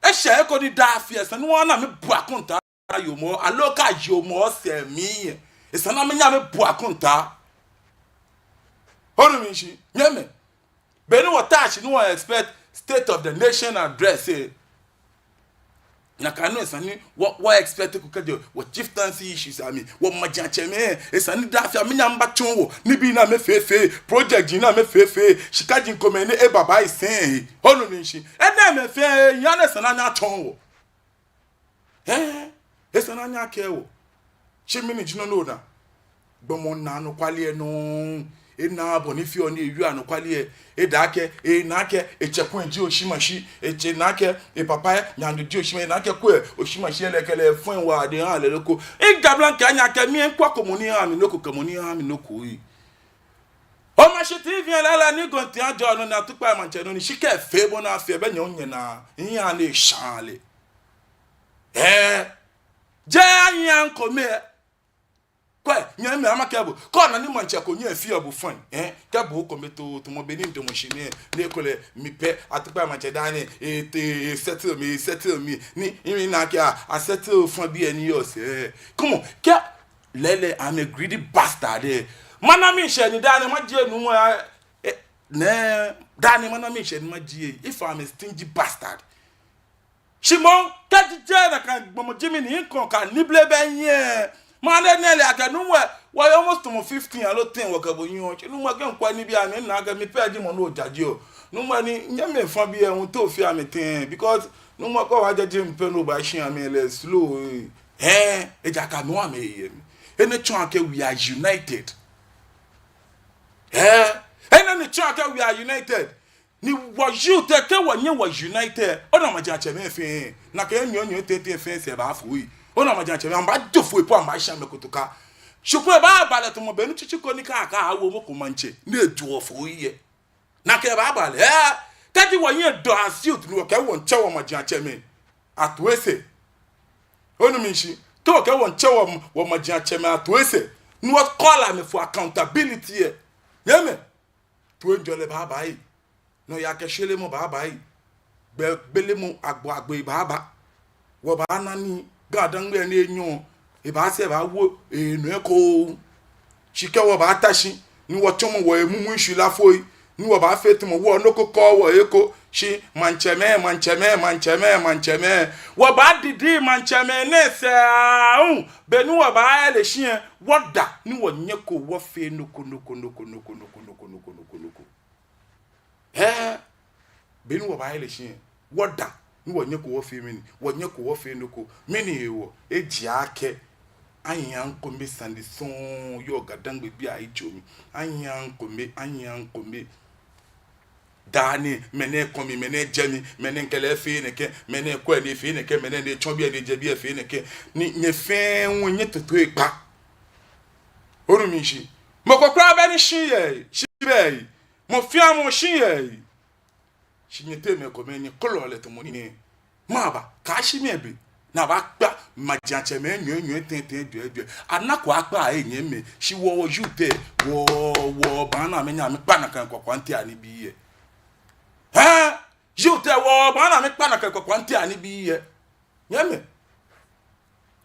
Eshɛ he ko ni daa afi lɛ esa ni wɔha ni amɛbu akɔntaa dani aye Hɔmɔwɔ, aloo kɛ aye Hɔmɔwɔ sɛɛ mli lɛ, esa ni amɛnyɛ amɛbu akɔntaa. Onu mi shishi, nyɛmɛi. Be ni wɔta shi ni wɔ expect State of the Nation address lɛ, nakai nɔŋŋ esa ni wɔ, wɔ expect eko kɛjɛ wɔ chieftaincy issues amli, wɔ maŋtsɛmɛi, esa ni daa afi amɛnyɛ amɛbatsɔɔ wɔ nibii ni amɛfee fee, project ni amɛfee fee, shika ji komɛi ni ebaba esɛɛ. Onu mi shishi, enɛɛmɛi fɛɛ, eha ni esa ni anyɛ atsɔɔ wɔ. Eh, esa ni anyɛ akɛɛ wɔ. Shi mɛni ji nɔ ni ona? Gbɔmɔ naa anɔkwale lɛ nɔŋŋ. Enaaa bɔ ni efeɔ ni ewieɔ anɔkwale lɛ. Eda akɛ, ena akɛ etsɛ kwɛ ji oshimashi. Etsɛ, ena akɛ epapa nyando ji oshimashi. Ena akɛ kwɛ oshimashi lɛ kɛ lɛ fɔŋ wa de ha lɛ loko. Igablan kɛ anya akɛ mi ŋkwa ko mɔ ni ha mi nɔ ko kɛ mɔ ni ha mi nɔ ko ee. Hɔmɔwɔ T V lɛ lɛ ni gɔnti ajɔ nɔ ni atukpa maŋtsɛ nɔ ni shi kɛ efee bɔ ni afee bɛ nyɛ onyɛ naa. Iya ni esha lɛ. Eh, jɛ anya ŋkome. Kwɛ, nyɛmɛi, ama kɛ bo. Kɛ ona ni maŋtsɛ ko nyɛ efeɔ bo fine. Eh, kɛ bo kometo, tamɔ bɔ ni midamɔ shi nɛɛ, ni ekolɛ mi pɛ, atukpa maŋtsɛ daa nɛɛ, e, e, e settle mi, e settle mi. Ni, imi na kɛ a, a settle fine biɛ ni yɔɔ sɛɛ. Come on, kɛ Lɛɛlɛŋ, I'm a greedy bastard, eh. Mana miishɛɛ ni daa nɛɛ majie nuumo ya, eh, nɛɛ, daa nɛɛ mana miishɛɛ ni majie, if I'm a stingy bastard. Shi moŋ, kɛji jeee nakai gbɔmɔ ji mi ni mikɔ ka nibii lɛ bɛ hiɛ. Mana nɛɛ lɛ akɛ nuumo, wɔyɛ almost tamɔ fifteen aloo ten wɔkɛ bo yɔɔ. Shi nuumo kɛ mikwɛ nibii amli mina akɛ mi pɛ ji mɔ ni ojaje o. Nuumo ni, nyɛmi fã bi ɛ, ŋtoo fia mi tɛŋŋ, because nuumo kɛ ojaje mi pɛ ni oba shi amɛ lɛ slow, eh. Hɛɛ, ejaakɛ amɛ wa amɛ yɛ mi. Enɛ tsɔɔ akɛ we are united. Hɛɛ, enɛ ni tsɔɔ akɛ we are united. Ni wɔ youth lɛ, kɛ wɔnyɛ wɔ unite lɛ, ona majiatsɛmɛi fɛɛ, nakai nyɔɔnyɔɔi tete fɛɛ sɛɛ baafo yi. Ona majiatsɛmɛi, amɛbaajo foi po, amɛbaashi amɛkotoka. Shi kulɛ ebaaba lɛ tamɔ be ni tsutsu ko ni ka ka awo mɔ ko maŋtsɛ, ni ejo foi yɛ. Nakai ebaaba lɛ, eh, kɛji wɔnyɛ dɔ as youth ni wɔkɛ wɔŋtsɛ wɔ majiatsɛmɛi ato esɛɛ. Onu mi shishi, kɛ wɔkɛ wɔŋtsɛ wɔ, wɔ majiatsɛmɛi ato esɛɛ, ni wɔ call amɛ for accountability lɛ. Nyɛmɛi, toiŋjɔlɛ baaba yi. Nɔyaa kɛ shwelemɔ baaba yi. Gbɛ, gbelemɔ agbo agbo baaba. Wɔbaana ni GaDangme ni enyɔ, ebaasɛɛ ebaawo enɔ ekoŋŋ. Shi kɛ wɔbaata shi ni wɔtsɔmɔ wɔhe mumuishi lafoi, ni wɔbaafee tamɔ wɔ nɔ ko kɔɔ wɔ eko. Shi maŋtsɛmɛi, maŋtsɛmɛi, maŋtsɛmɛi, maŋtsɛmɛi, wɔbaadidi maŋtsɛmɛi nɛɛ sɛɛ aahu. Be ni wɔbaaya election lɛ, wɔda ni wɔnyɛko wɔfee nɔ ko, nɔ ko, nɔ ko. Hɛɛ, be ni wɔbaaya election lɛ, wɔda ni wɔnyɛko wɔfee mɛni, wɔnyɛko wɔfee nɔ ko. Mɛni hewɔ? Ejaakɛ anyiɛ ŋkome sane sɔŋŋ yɔɔ GaDangme bii ayitsoŋ mli. Anyiɛ ŋkome, anyiɛ ŋkome. Daa nɛɛ, mɛnɛ kɔ mi, mɛnɛ jɛ mi, mɛnɛ ŋkɛ lɛ fee nɛkɛ, mɛnɛ kwɛ ni efee nɛkɛ, mɛnɛ ni etsɔ biɛ ni ejɛ biɛ fee nɛkɛ. Ni nyɛ fɛɛ hu nyɛtoto ekpa. Onu mi shishi. Mɔ ko kwraa bɛ ni shi yɛ, shi bɛ. Mɔ fɛɛ mɔ shi yɛ. Shi nyɛteŋ mɛi komɛi ni kɔlɔ lɛ tamɔ nii nɛɛ. Maba, kaashi mɛɛ be. Ni abaakpa majiatsɛmɛi nyɔɔnyɔɔi tɛtɛ jwɛjwɛ. Anako akpa enyɛmɛi. Shi wɔ, wɔ youth lɛ, wɔ, wɔbaana amɛnyɛ amɛkpa nakai kwakwante anibii lɛ. Hɛɛ? Youth lɛ, wɔbaana amɛkpa nakai kwakwante anibii lɛ. Nyɛmɛi.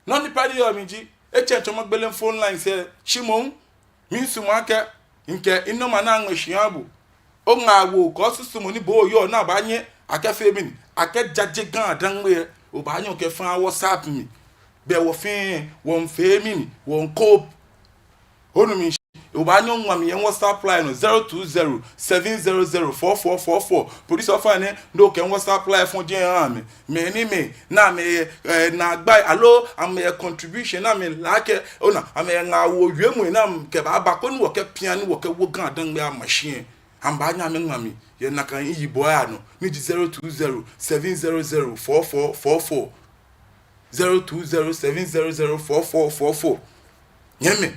Nɔ ni pɛ ni yɔɔ mli ji, etsɛŋ tsɔmɔ gbele phone lines lɛ, shi moŋ, miisumɔ akɛ, ŋkɛ minumber naa ŋmɛ shi aha bo. Oŋaawoo kɛ osusumɔ ni bo oyɔɔ ni abaanyɛ akɛfee mɛni, akɛjaje GaDangme lɛ, obaanyɛ okɛfã WhatsApp mli. Bɛ wɔ fɛɛ, wɔmiifee mɛni, wɔmiicope. Onu mi shishi. Obaanyɛ oŋma mi yɛ WhatsApp line nɔ, zero two zero seven zero zero four four four four. Producer, ofainɛ, ni okɛ WhatsApp line fɔji aha amɛ. Mɛi ni amɛ, ni amɛyɛ, eh, naagbai, aloo amɛyɛ contribution, ni amɛle akɛ, ona, amɛyɛ ŋaawoo wiemɔi ni amɛkɛbaaba koni wɔkɛpia ni wɔkɛwo GaDangme ama shi lɛ. Amɛbaanyɛ amɛŋma mi yɛ nakai miyibɔɔ lɛ anɔ, ni ji zero two zero seven zero zero four four four four. Zero two zero seven zero zero four four four four. Nyɛmɛi,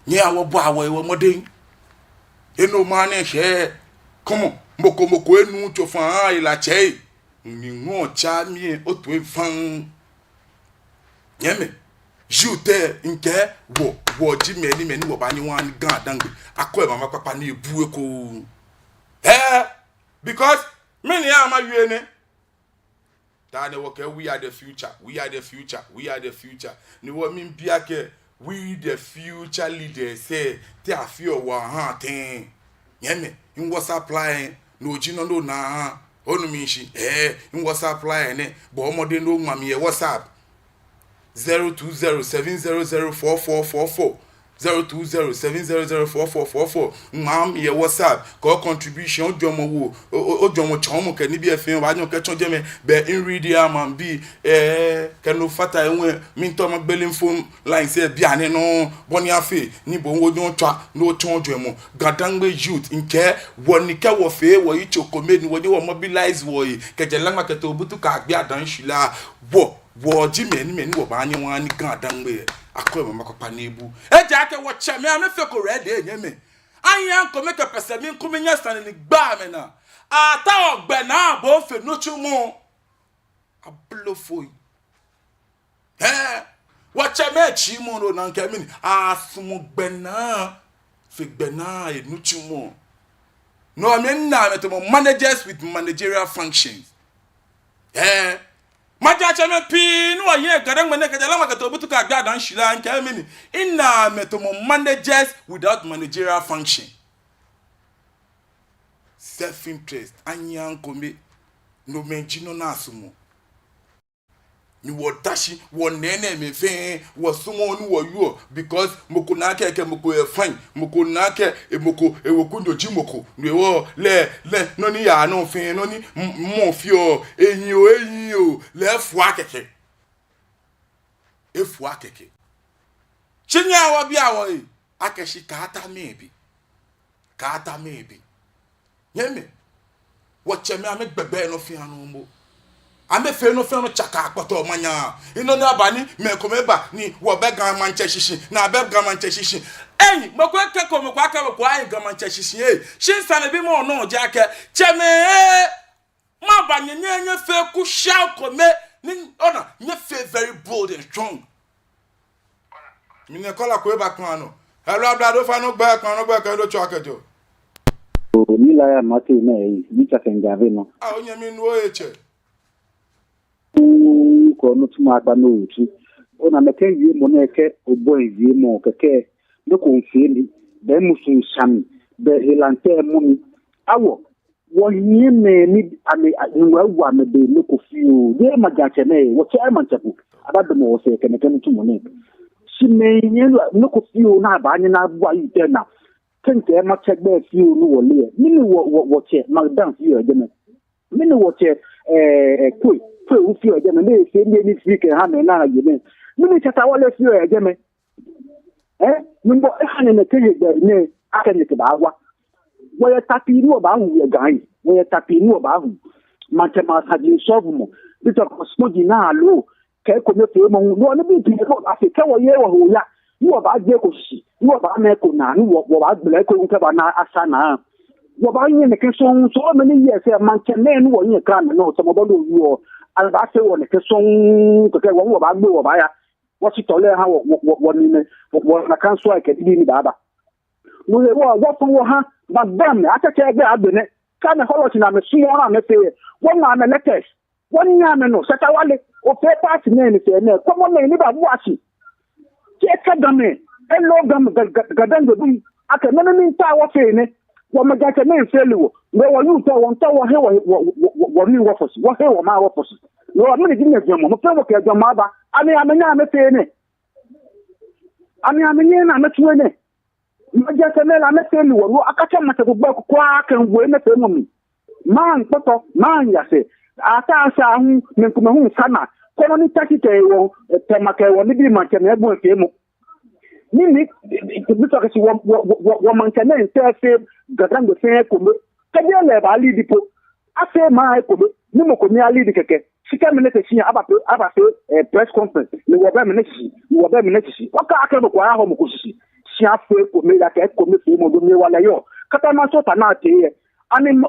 nyɛhaa wɔbɔa wɔhe mɔdɛŋ. Enɔ ma nɛ shɛ. Come on, mɔ ko mɔ ko enuuu tsofa ehaa helatsɛ. Ni ŋɔɔ tsa mli lɛ, otoi faŋŋ. Nyɛmɛi, youth lɛ, ŋkɛɛ wɔ, wɔji mɛi ni, mɛi ni wɔbaanyɛ wɔha ni GaDangme akɔ emama kpakpa ni ebu ekoŋŋ. Hɛɛ, because mɛni hewɔ mawie nɛ? Daa nɛɛ wɔkɛɛ we are the future, we are the future, we are the future. Ni wɔmiibi akɛ we the future leaders lɛ, te afeɔ wɔhaa tɛŋŋ? Nyɛmɛi, mi WhatsApp line nɔ ji nɔ ni onaa. Onu mi shishi, eh, mi WhatsApp line nɛ, bɔɔ mɔdɛŋ ni oŋma mi yɛ WhatsApp. Zero two zero seven zero zero four four four four. Zero two zero seven zero zero four four four four. Ŋma mi yɛ WhatsApp. Kɛ o contribution, ojwɛŋmɔ woo, o, o, ojwɛŋmɔ tsɔɔmɔ kɛ nibii fɛɛ, obaanyɛ okɛtsɔ jɛmɛ. Bɛ mi read ama mibi, eh, kɛ no fata he hu lɛ, miitao magbele phone lines lɛ bianɛ nɔŋŋ, bɔ ni afee ni bo hu onyɛ otswa ni otsɔɔ ojwɛŋmɔ. GaDangme youth, ŋkɛɛ wɔ ni kɛ wɔfee wɔyitso kome ni wɔnyɛ wɔ mobilize wɔhe kɛjɛ Laŋma kɛtee Obutu kɛyagbe Adaŋ shwilaa, wɔ, wɔji mɛi ni, mɛi ni wɔbaanyɛ wɔha ni GaDangme akɔ emama kpakpa ni ebu. Ejaakɛ wɔtsɛmɛi amɛfeko ready, nyɛmɛi. Anyiɛ ŋkome kɛ pɛsɛmii ŋkome nyɛ sane ni gbaa amɛnaa. Ataoɔ gbɛnaa bɔ fe nitsumɔ. Ablofoi. Hɛɛ, wɔtsɛmɛi tsimɔ nɔ nakai mɛni, asumɔɔ gbɛnaa fe gbɛnaa he nitsumɔ. No amɛnaa amɛtamɔ managers with managerial functions. Hɛɛ, Maŋtsɛmɛi pii ni wɔyɛ Ga-Dangme nɛɛ kɛjɛ La Maŋtsɛ Toobutu kɛyagbe Adaŋ Shila ŋkɛɛ mɛni, ina amɛ tamɔ managers without managerial function. Self interest, anyiɛ ŋkome, no mɛi ji nɔ ni asumɔɔ. Ni wɔta shi, wɔnɛɛ nɛɛ mɛi fɛɛ, wɔsumɔɔɔ ni wɔwieɔ, because mɔ ko na akɛ, kɛ mɔ ko yɛ fine, mɔ ko na akɛ, e mɔ ko, ewekunyo ji mɔ ko, no hewɔ, lɛ, lɛ, nɔ ni yaa nɔ fɛɛ, nɔ ni m-, mɔ feɔ, ehiii oo, ehiii oo, lɛ efua kɛkɛ. Efua kɛkɛ. Shi nyɛhaa wɔbia wɔhe, akɛ shi kaata mɛɛ be. Kaata mɛɛ be. Nyɛmimɛi, wɔtsɛmɛi amɛgbɛgbɛ nɔ fɛɛ nɔ momo. Amɛfee nɔ fɛɛ nɔ tsaka kpɔtɔɔ maŋ nyaa. Enɔ ni aba ni mɛi komɛi ba ni wɔbɛ Ga Maŋtsɛ shishi, ni abɛ Ga Maŋtsɛ shishi. Ei, mɔ ko ekɛɛ ko, mɔ ko akɛɛ mɔ ko aye Ga Maŋtsɛ shishi, ei. Shi sanebimɔ nɔ ji akɛ, tsɛmɛi, ei, maba nyɛ, nyɛ, nyɛfee kushaa kome, ni, ona, nyɛfee very bold and strong. Mina caller ko eba kpaa nɔ. Hello, ablade, ofainɛ ogbɛi, kpaa nɔ ogbɛi kɛ he ni otsɛɔ kɛjɛɔ. Oo, Nii Laya Martey nɛ, ei, mitsɛ kɛ Ga Vɛnɛ nɔ. Ah, onyɛmi nuu, ohe tsɛ. Oo, kɔ nɔ tsumɔ agba nɔ otsu. Ona, mɛi kɛ wiemɔ nɛɛ kɛ obɔ wiemɔ kɛkɛ, nɔ ko miifee mi, bɛ musu miisha mi, bɛ hela miitee mɔ mi. Awɔ, wɔnyɛmimɛi ni amɛ, a, Nyɔŋmɔ ewo amɛdɛŋ nɔ ko fioo. Jeee maŋtsɛmɛi, wɔtsɛ maŋtsɛ ko. Abadamɔ wɔsɛɛ kɛ nɛkɛ nitsumɔ nɛɛ. Shi mɛi nyɛ nɔ ko fioo ni abaanyɛ ni abua yi tɛ na. Kɛkɛ maŋtsɛ gbɛi fioo ni wɔle. Mɛni wɔ, wɔ, wɔtsɛ Maŋdaŋ fioo yɛ jɛmɛ? Mɛni wɔtsɛ, eh, eh, Kwei, Kwei hu fioo yɛ jɛmɛ? Mɛni efee ni, ni fee kɛha mɛi ni aye nɛɛ? Mɛni Shatta Wale fioo yɛ jɛmɛ? Eh, Nyɔŋmɔ eha nyɛ nɛkɛ hegbɛ nɛɛ akɛ nyɛkɛbaawa. Wɔyɛ ta pii ni wɔbaahu yɛ Ga yi. Wɔyɛ ta pii ni wɔbaahu. Maŋtsɛmɛi asaji sɔlemɔ. Bi ta kɔ smoji naa lo. Kɛ ekomefeemɔ hu. Nɔ ni bi pii ni wɔbaafee kɛ wɔye wɔhe oya. Ni wɔbaaje eko shishi. Ni wɔbaana eko naa. Ni wɔ, wɔbaagbele eko hu kɛba naa asa naa. Wɔbaanyɛ nɛkɛ sɔŋŋ, so many years, eh, maŋtsɛmɛi ni wɔyɛ kra mɛ nɔ, sɔlemɔ bɔ ni owieɔ. Abaafee wɔ nɛkɛ sɔŋŋ, kɛkɛ wɔ, wɔbaagbe wɔbaaya. Wɔshitɔ lɛ ha wɔ, wɔ, wɔ, wɔnine, wɔ, wɔna kansu akɛ nibii ni baaba. No hewɔ, wɔfɔ̃ wɔha, ba ba mɛ, atsɛtsɛ gbɛ agbɛnɛ. Kɛ amɛhɔlɔ shi ni amɛsumɔɔ ni amɛfee, wɔŋma amɛ letters, wɔŋma amɛ nɔ, Shatta Wale, ofee party nɛɛ ni fɛɛ nɛɛ, kɔmɔ nɛɛ ni baabua shi. Kɛ eka Gamɛi, elo Gamɛi, Ga, Ga, Ga-Dangme bii, akɛ nɔ ni miitao wɔfee nɛ, wɔmaŋtsɛmɛi feeli wɔ, ni wɔ youth, wɔmiitao wɔhe wɔ, wɔ, wɔ, wɔ, wɔnii wɔfɔ shi, wɔhe wɔmaŋ wɔfɔ shi. Ni wɔ mɛni ji nyɛjwɛŋmɔ, mɔ fɛɛ mɔ kɛ ejwɛŋmɔ aba, ani amɛnyɛ amɛfee nɛ? Ani amɛnyɛ ni amɛtsu enɛ? Maŋtsɛmɛi lɛ amɛfeeli wɔ, no akatsɛ maŋtsɛ ko gbɛi ko kwraa kɛwo enɛ feemɔ mli. Maŋ kpɔtɔ, maŋ yasɛɛ. Ata asa hu, mɛi komɛi hu sa naa. Kɔnɔ ni tashi kɛ wɔ, eh, tɛma kɛ wɔ, nibii maŋtsɛmɛi bɔ feemɔ. Ni ni, bi ta kɛ shi wɔ, wɔ, wɔ, wɔ, wɔmaŋtsɛmɛi tɛ fee Ga-Dangme fɛɛ ekome. Kɛji lɛ eba lead po. Afee maŋ ekome, ni mɔ ko ni a lead kɛkɛ. Shi kɛ mɛni tee shia, abafee, abafee, eh, press conference. Ni wɔbɛ mɛni shishi, ni wɔbɛ mɛni shishi. Wɔkakɛɛ mɔ ko ayahɔ mɔ ko shishi. Shi afee ekome, yakɛ ekomefeemɔ do mli wala yɔɔ. Kata maŋ sɔɔta naa tee yɛ. Ani mɔ,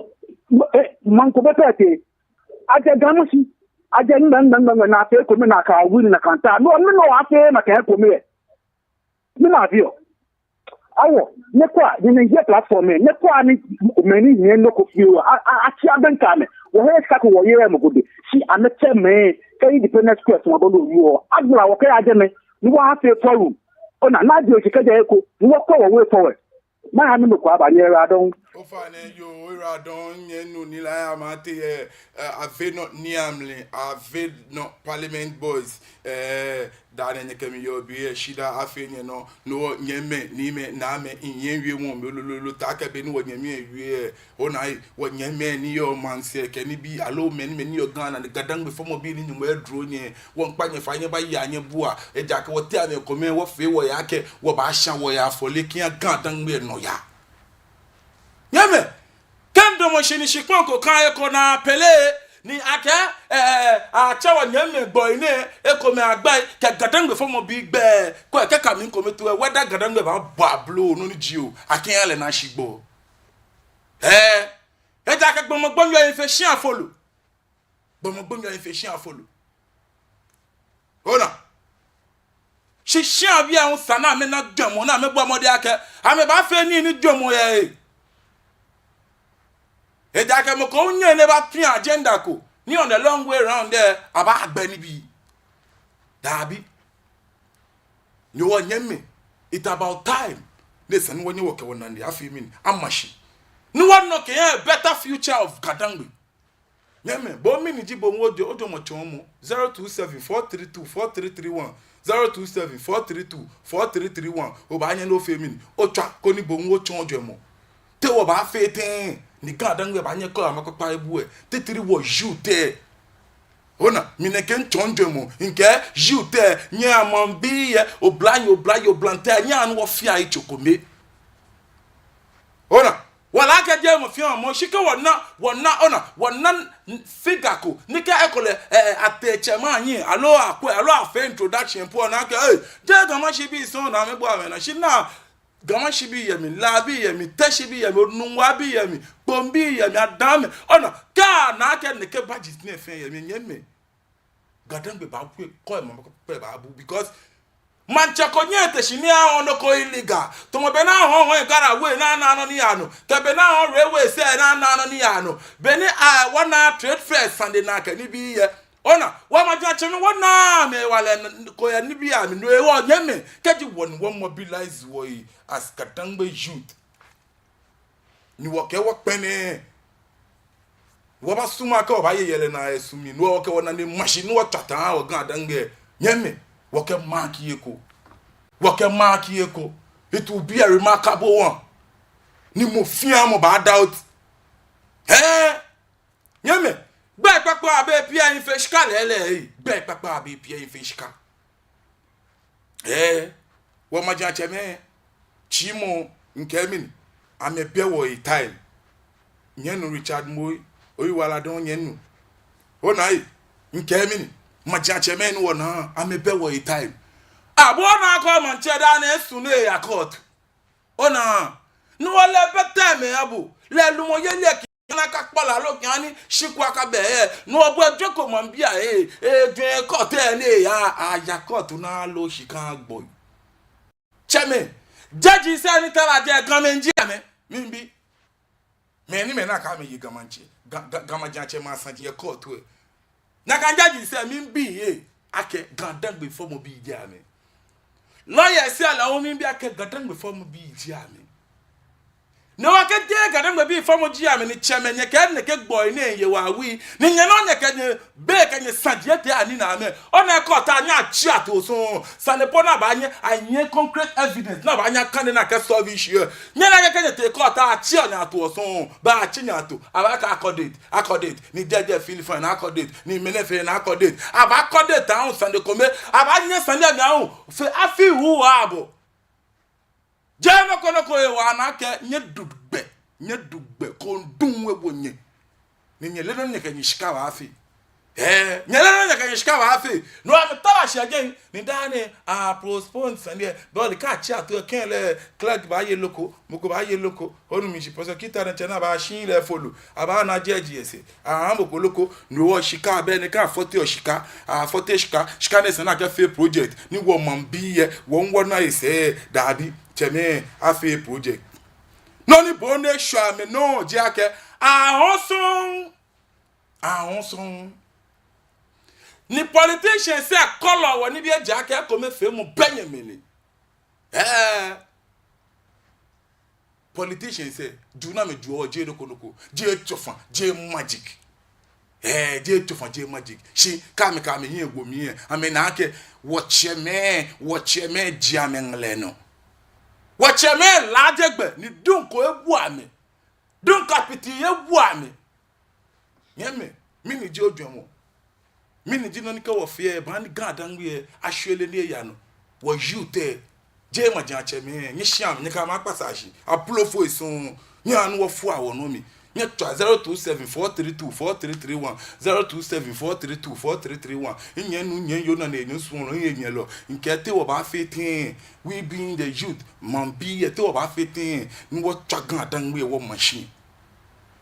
mɔ, eh, maŋ ko bɛ pɛ tee. Ajɛ Ga Mashi. Ajɛ ŋmɛ, ŋmɛ, ŋmɛ, ŋmɛ, ni afee ekome ni aka win ni aka ta. No, mɛni nɔ afee ni aka ekome yɛ. Mɛni abiɔ? Awɔ, nyɛkwɛa, nyɛ nyɛyɛ platform lɛ, nyɛkwɛa ni mɛi ni hiɛ nɔ ko fioo, a, a, atsi abɛŋkɛ amɛ. Wɔhe esa akɛ wɔye mɔ ko dɛŋ, shi amɛtsɛ mɛi, kɛ Independence Square sumɔ bɔ ni owieɔ, agbala wɔ kɛya jɛmɛ, ni wɔyafee forum. Ona, ni ajie shi kɛjɛ he ko, ni wɔkwɛ wɔ way forward. Maha ni mɔ ko aba, nyɛyiwaladɔŋŋ. Ofainɛ, yoo, oyiwaladɔŋŋ, nyɛmi nuu Nii Laya Martey, eh, eh, Avenɔ Nii Amli, Avenɔ Parliament Boys, eh, daa nɛɛ nyɛkɛ mi yɔɔ biɛ, shidaa afee nyɛnɔ, no hewɔ nyɛmimɛi, niimɛi, naamɛi, minyɛ miwie mɔ mi lolo lolo, taakɛ bɔ ni wɔnyɛmi lɛ wie lɛ, ona, wɔnyɛmimɛi ni yɔɔ maŋsɛɛ kɛ nibii, aloo mɛi ni, mɛi ni yɔɔ Ghana, ni Ga-Dangme fɔmɔbii ni Nyɔŋmɔ edro nyɛ, wɔmiikpa nyɛ fai nyɛbaya nyɛbua, ejaakɛ wɔteŋ mɛi komɛi wɔfee wɔyaa akɛ, wɔbaasha wɔyaa afɔle kɛha Ga-Dangme nɔyaa. Nyɛmimɛi, kɛ midamɔ shi ni shikpɔŋ ko kã he ko ni apele, ni akɛ, eh, atsɛ wɔnyɛmimɛi gbɔi nɛɛ, ekomɛi agbɛi, kɛ Ga-Dangme fɔmɔbii gbɛi, kɛ, kɛ ka mi kome to lɛ, whether Ga-Dangme baabɔ ablo, nɔ ni ji oo, akɛha lɛ naa shi gbɔ. Eh, ejaakɛ gbɔmɔ gbonyo lɛ miife shia folo. Gbɔmɔ gbonyo lɛ miife shia folo. Ona. Shi shiabii lɛ hu esa ni amɛna jwɛŋmɔ ni amɛbɔ mɔdɛŋ akɛ amɛbaafee nii ni jwɛŋmɔ yɛ he. Ejaakɛ mɔ ko hu nyɛŋ ni ebapia agenda ko. Ni on the long way round there, abaagbɛ nibii. Dabi. Ni wɔnyɛmimɛi, it's about time. Ni esa ni wɔnyɛ wɔkɛ wɔnane afee mɛni, ama shi. Ni wɔnɔ kɛya a better future of Ga-Dangme. Nyɛmimɛi, bo mɛni ji bo hu ojwɛŋmɔ, ojwɛŋmɔ tsɔɔmɔ. Zero two seven four three two four three three one. Zero two seven four three two four three three one. Obaanyɛ ni ofee mɛni, otswa koni bo hu otsɔɔ ojwɛŋmɔ. Te wɔbaafee tɛŋŋ ni Ga-Dangme baanyɛ akɔ amɛ kpakpa ebu lɛ? Titri wɔ youth lɛ. Ona, mi nɛkɛ mitsɔɔ mijwɛŋmɔ, mikɛɛ youth lɛ, nyɛhaa maŋbii lɛ, oblayoo, oblayoo, oblahii lɛ, nyɛhaa ni wɔfea yitso kome. Ona, wɔle akɛ jeee mɔ fɛɛ mɔ, shi kɛ wɔna, wɔna, ona, wɔna figure ko, ni kɛ ekolɛ, eh, eh, atee tsɛmɛi ahiɛ, aloo akwɛ, aloo afee introduction po, ona akɛ, eh, jeee Ga Mashi bii sɔŋŋ ni amɛbua amɛnaa, shi naa, Ga Mashi bii yɛ mli, La bii yɛ mli, Teshi bii yɛ mli, Nungua bii yɛ mli, Kpone bii yɛ mli, Adan mɛi. Ona, kɛ ana akɛ nɛkɛ badges nɛɛ fɛɛ yɛ mli, nyɛmimɛi, Ga-Dangme baabu, ekɔ ema kpakpa baabu, because maŋtsɛ ko nyɛɛɛ te shi ni ahɔɔ nɔ ko illegal. Tamɔ bɔ ni ahɔɔ hɔi Ga-Dangme ni anaaa nɔ ni yaa nɔ. Tamɔ bɔ ni ahɔɔ railway sɛɛ ni anaaa nɔ ni yaa nɔ. Bɔ ni, ah, wɔnaa trade fair sane nɛɛ kɛ nibii lɛ. Ona, wɔmajiatsɛmɛi, wɔnaaa amɛhewalɛ ko yɛ nibii amli. No hewɔ nyɛmimɛi, kɛji wɔ ni wɔ mobilize wɔhe as Ga-Dangme youth, ni wɔkɛ wɔkpɛne, wɔbaasumɔ akɛ wɔbaaye yɛlɛ naa yɛ su mli, ni wɔkɛ wɔnane ama shi, ni wɔtswa ta wɔ Ga-Dangme. Nyɛmimɛi, wɔkɛ mark eko. Wɔkɛ mark eko. It will be a remarkable one. Ni mɔ fɛɛ mɔ baa doubt. Hɛɛ. Nyɛmimɛi, gbɛ kpakpa abɛ pia infeshika lɛlɛ, eh. Gbɛ kpakpa abɛ pia infeshika. Eh, wɔmajiatsɛmɛi, tsi mɔ, mikɛɛ mɛni, amɛbɛ wɔhe time. Nyɛnu Richard Moi, oyiwaladɔŋŋ nyɛnu. Ona ei, mikɛɛ mɛni, majiatsɛmɛi ni wɔnaa, amɛbɛ wɔhe time. Abɔ naa akɛ maŋtsɛ daa nɛɛ esu ni eya court. Ona, ni wɔle bɛ time lɛ abo, lɛ lumɔyeli lɛ kɛ ana akakpala loo kɛ ani shi ko akabɛ lɛ, ni wɔbɔ ejwɛ ko maŋbii ahe, ejwɛ court lɛ ni eya, aya court ni aloo shika gboi. Tsɛmɛi, judges lɛ ni tara jɛ Gamɛi ji amɛ, miibi. Mɛni mɛi ni akɛ amɛ ye Ga Maŋtsɛ, Ga, Ga, Ga maŋtsɛ maŋ saji yɛ court lɛ. Nakai judges lɛ miibi lɛ, akɛ Ga-Dangme fɔmɔbii ji amɛ. Lawyers lɛ hu miibi akɛ Ga-Dangme fɔmɔbii ji amɛ. Ni wɔkɛɛ jeee Ga-Dangme bii fɔmɔ ji amɛ ni tsɛmɛi nyɛkɛ nɛkɛ gbɔi nɛɛ ye wɔ awui. Ni nyɛnɔ nyɛkɛ nyɛbɛ kɛ nyɛsaji etee anina amɛ. Ona court lɛ nyɛtsi ato sɔŋŋ. Sane po ni baanyɛ, anyɛ concrete evidence ni baanyɛ akane ni akɛ solve issue lɛ. Nyɛna nyɛkɛ nyɛtee court lɛ atsi nyɛ ato sɔŋŋ. Baatsi nyɛ ato. Abaakɛɛ akɔ date, akɔ date. Ni judge lɛ feel fine, akɔ date. Ni mɛnɛ feel fine, akɔ date. Abaakɔ date aahu sane kome. Abaanyɛ sane lɛ mli aahu. Fɛɛ afii hu abɔ. Jeee nɔ ko nɔ ko hewɔ ni akɛ nyɛdu gbɛ, nyɛdu gbɛ, kɔndɔŋ ewo nyɛ. Ni nyɛleee nɔ ni nyɛkɛ nyɛshika baafee. Eh, nyɛleee nɔ ni nyɛkɛ nyɛshika baafee. No amɛtara shi jɛi, ni daa nɛɛ, a postpone sane lɛ. Bɔ ni akɛtsi ato lɛ kɛ lɛ, clerk baaye loko, mɔ ko baaye loko, onu mishi, prosecutor ni tsɛ ni baashi lɛ folo, abaana judge lɛ sɛɛ. Aha mɔ ko loko, no hewɔ shika bɛ ni akɛ afɔte shika, afɔte shika, shika ni esa ni akɛfee project, ni wɔ maŋbii lɛ, wɔ hu wɔna he sɛɛ, dabi, tsɛmɛi, afee project. Nɔ ni bɔ ni eshwɛ amɛnɔ ji akɛ, ahɔɔ sɔŋŋ, ahɔɔ sɔŋŋ. Ni politicians lɛ kɔlɔ wɔ nibii ejaakɛ ekomefeemɔ bɛ nyɛmli. Eh. Politicians lɛ, juu ni amɛjuɔ wɔ jeee nɔ ko nɔ ko, jeee tsɔfa, jeee magic. Eh, jeee tsɔfa, jeee magic. Shi kɛ amɛkɛ amɛhiɛ wo mli lɛ, amɛnaa akɛ wɔtsɛmɛi, wɔtsɛmɛi ji amɛ ŋlɛ nɔ. Wɔtsɛmɛi laaje gbɛ, ni duŋ ko ebu amɛ. Duŋ kapiti ebu amɛ. Nyɛmɛi, mɛni ji ojwɛŋmɔ? Mɛni ji nɔ ni kɛ wɔfee lɛ, baaha ni Ga-Dangme lɛ ashwere ni eya nɔ? Wɔ youth lɛ, jeee majiatsɛmɛi, nyɛshia amɛ, nyɛkɛ amɛ akpasa shi. Ablofoi sɔŋŋ, nyɛhaa ni wɔfua wɔnɔ mli. Nyɛtswa zero two seven four three two four three three one, zero two seven four three two four three three one. Nyɛnu, nyɛyoo, nyɛnaa, nyɛsuɔlɔ, nyɛnyɛlɔ. Mikɛɛ te wɔbaafee tɛŋŋ, we being the youth, maŋbii lɛ, te wɔbaafee tɛŋŋ ni wɔtswa Ga-Dangme lɛ wɔma shi?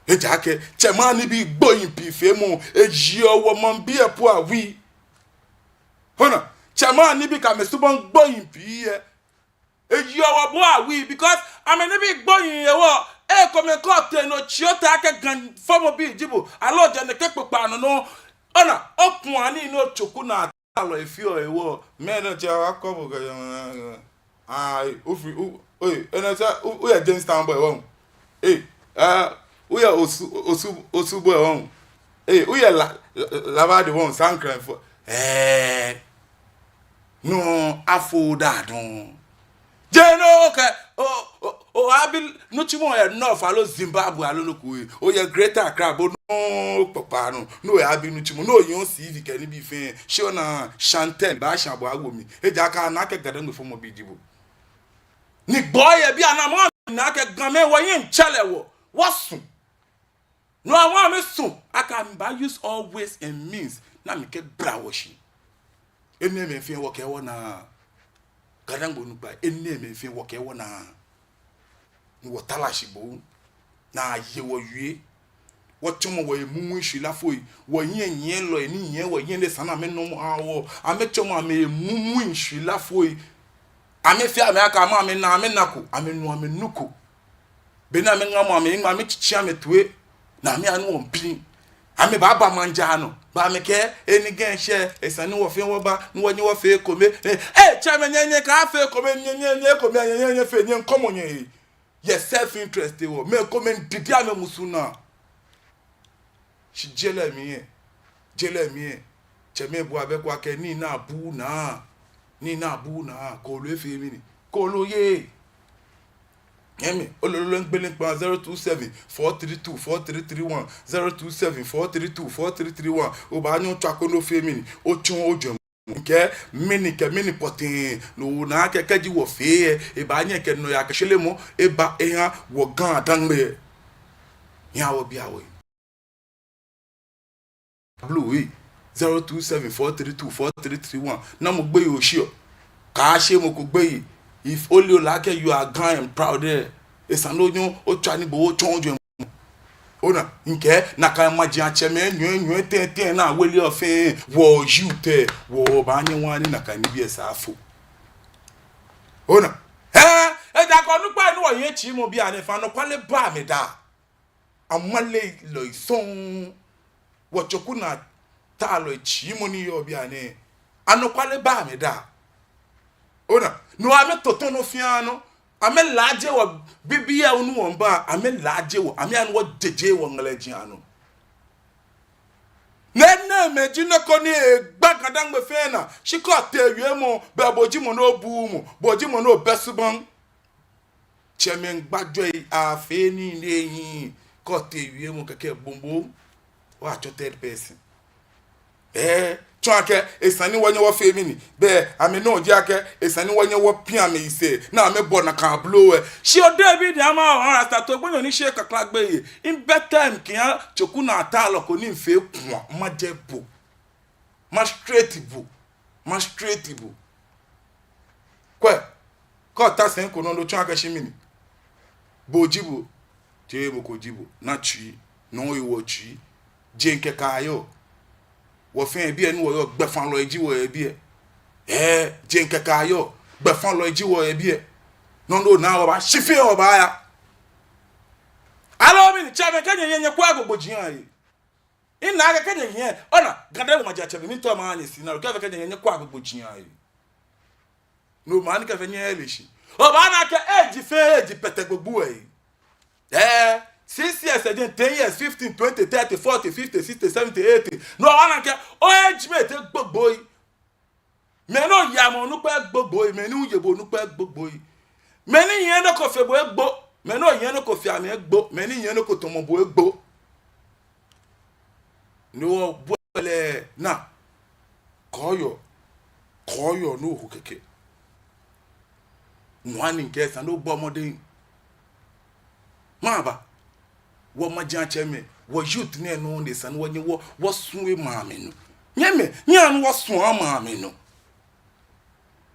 Ejaakɛ tsɛmɛi anibii gbohii pii feemɔ, eyeɔ wɔ maŋbii lɛ po awui. Ona, tsɛmɛi anibii kɛ amɛsubaŋ gbohii pii lɛ, eyeɔ wɔ po awui, because amɛnibii gbohii hewɔ, Ekomɛi kɛ otee ni otsi otao akɛ Ga fɔmɔbi ji bo, aloo ojɛ nɛkɛ kpokpaa nɔ nɔ, ona, okwa nii ni otsoku naa taalɔ efeɔ ewo. Mɛni otsɛ wakɔ bo kɛ, ai, ofi, o, oi, enɛ sɛ, o, oyɛ Jamestown boy wɔŋ. Ei, eh, oyɛ Osu, Osu, Osu boy wɔŋ. Ei, oyɛ La, La, Labadi wɔŋ, Sankran fo. Eh, no, afo da dɔŋŋ. Jeno kɛ, o, o, o, abi nitsumɔ yɛ North aloo Zimbabwe aloo nɔ ko. Oyɛ Greater Accra bo nɔ kpokpaa nɔ. No oyaabi nitsumɔ. No oyɔɔ C V kɛ nibii fɛɛ. Shi ona Shantel baasha bo awo mli. Ejaakɛ ana akɛ Ga-Dangme fɔmɔbi ji bo. Ni gbɔ yɛ biɛ ni amɛna akɛ Gamɛi wɔhiɛ miitsɛlɛ wɔ. Wɔsu. No hewɔ amɛsu akɛ amɛbaa use all ways and means ni amɛkɛgbala wɔ shi. Enɛɛmɛi fɛɛ wɔkɛɛ wɔnaa. Ga-Dangme onukpai, enɛɛmɛi fɛɛ wɔkɛɛ wɔnaa. Ni wɔtara shi bo. Ni aye wɔwie. Wɔtsɔmɔ wɔhe mumuiŋ shwilafoi. Wɔhiɛnyiɛlɔi ni nyiɛ wɔhiɛ ni esa ni amɛna amɛha wɔ. Amɛtsɔmɔ amɛhe mumuiŋ shwilafoi. Amɛfee amɛ akɛ amɛ amɛna, amɛnako, amɛnu amɛnuko. Be ni amɛŋamɔ amɛhiŋmɛi, amɛtsitsi amɛtoi, ni amɛya ni wɔmpiŋ. Amɛbaaba maŋ jaa nɔ, bɔ amɛkɛɛ, eni gɛŋ shɛ, esa ni wɔfɛɛ wɔba, ni wɔnyɛ wɔfee ekome. Eh, eh, tsɛmɛi, nyɛ, nyɛkafee ekome, nyɛ, nyɛ, nyɛ ekome, nyɛ, nyɛ, nyɛfee, nyɛŋkɔmɔ nyɛhe. Yɛ self interest hewɔ, mɛi komɛi didi amɛmusu naa. Shi je lɛ mli lɛ, je lɛ mli lɛ, tsɛmɛi bu abɛ ko akɛ nii ni abuuu naa, nii ni abuuu naa, kooloo efee mɛni? Kooloo yeee. Nyɛmi, ololo lɛ migbele mikpaa zero two seven four three two four three three one, zero two seven four three two four three three one. Obaanyɛ otswa koni ofee mɛni? Otsu ojwɛŋmɔ. Mikɛɛ mɛni kɛ mɛni pɔtɛɛ, no ona akɛ kɛji wɔfee lɛ, ebaanyɛ ekɛ nɔyaa kɛ shwelemɔ aba eha wɔ Ga-Dangme. Nyɛhaa wɔbia wɔhe. Blue, eh, zero two seven four three two four three three one. Namɔ gbeyei oshiɔ? Kaashe mɔ ko gbeyei. If ole ole akɛ you are Ga and proud lɛ, esa ni onyɛ otswa ni bo otsɔ ojwɛŋmɔ. Ona, mikɛɛ, nakai majiatsɛmɛi nyɔɔnyɔɔi tɛŋtɛŋ ni awele ofɛɛ, wɔ youth lɛ, wɔbaanyɛ wɔha ni nakai nibii lɛ asa afo. Ona, eh, ejaakɛ onukpai ni wɔyɛ tsimɔ bianɛ fɛɛ, anɔkwale baa amɛdaa. Amale lɔi sɔŋŋ. Wɔtsoku naa taalɔi tsimɔ ni yɔɔ bianɛ, anɔkwale baa amɛdaa. Ona, no amɛtoto nɔ fɛɛ nɔ. Amɛlaaje wɔ bibioo ni wɔmiiba, amɛlaaje wɔ, amɛha ni wɔjeje wɔ ŋlɛji anɔ. Ni enɛɛmɛi ji nɔ ko ni egba Ga-Dangme fɛɛ naa, shi kɛ otee wiemɔ, bɛ bo ji mɔ ni obuuu mɔ, bo ji mɔ ni obɛ subaŋ. Tsɛmɛi miigba jwɛi afee nii ni ehiii, kɛ otee wiemɔ kɛkɛ bo moŋ, otsɔ third person. Eh, tsɔɔ akɛ, esa ni wɔnyɛ wɔfee mɛni? Bɛ, amɛ nɔ ji akɛ, esa ni wɔnyɛ wɔpiŋ amɛyisɛɛ, ni amɛbɔ nakai blow lɛ. Shi o David ama o, Rasta to gbonyo ni she kakla gbeyei. Mibɛ time kɛha tsoku naa taalɔ ko ni mifee kua, majɛ bo. Ma straight bo. Ma straight bo. Kwɛ, kɛ ota sɛi ko nɔ lɛ, otsɔɔ akɛ shi mɛni? Bo ji bo. Jeee mɔ ko ji bo. Na tsui. Nɔ hewɔ tsui. Jeŋ kɛkɛ ayɔɔ. Wɔfɛɛ biɛ ni wɔyɔɔ, gbɛfãlɔi ji wɔ yɛ biɛ. Eh, jeŋ kɛkɛ ayɔɔ. Gbɛfãlɔi ji wɔ yɛ biɛ. Nɔ nɔ naa wɔbaashi fɛɛ wɔbaaya. Aloo mɛni, tsɛmɛi, kɛ nyɛ, nyɛ, nyɛkwɛa gbogbo ji aye. Ina akɛ kɛ nyɛ hiɛ, ona, Ga-Dangme majiatsɛmɛi, miitao maha nyɛ scenario, kɛ fɛɛ kɛ nyɛ hiɛ, nyɛkwɛa gbogbo ji aye. No mli ni kɛ fɛɛ nyɛle shi. Obaana akɛ age fɛɛ age pɛtɛ gbogbo lɛ. Eh, six years again, ten years, fifteen, twenty, thirty, forty, fifty, sixty, seventy, eighty. No obaana akɛ o age mate lɛ gbogbo. Mɛi ni oye amɛ onukpai gbogbo, mɛi ni oye bo onukpai gbogbo. Mɛi ni hiɛ nɔ ko fe bo egbo, mɛi ni ohiɛ nɔ ko fe amɛ egbo, mɛi ni hiɛ nɔ ko tamɔ bo egbo. Ni wɔbɔle naa. Kɔɔyɔɔ, kɔɔyɔɔ ni oho kɛkɛ. Ŋwane kɛ esa ni obɔ mɔdɛŋ. Maba. Wɔ majiatsɛmɛi, wɔ youth nɛɛ nɔ ni esa ni wɔnyɛ wɔ, wɔsu yɛ maŋ mli nɔ. Nyɛmɛi, nyɛhaa ni wɔsu yɛ maŋ mli nɔ.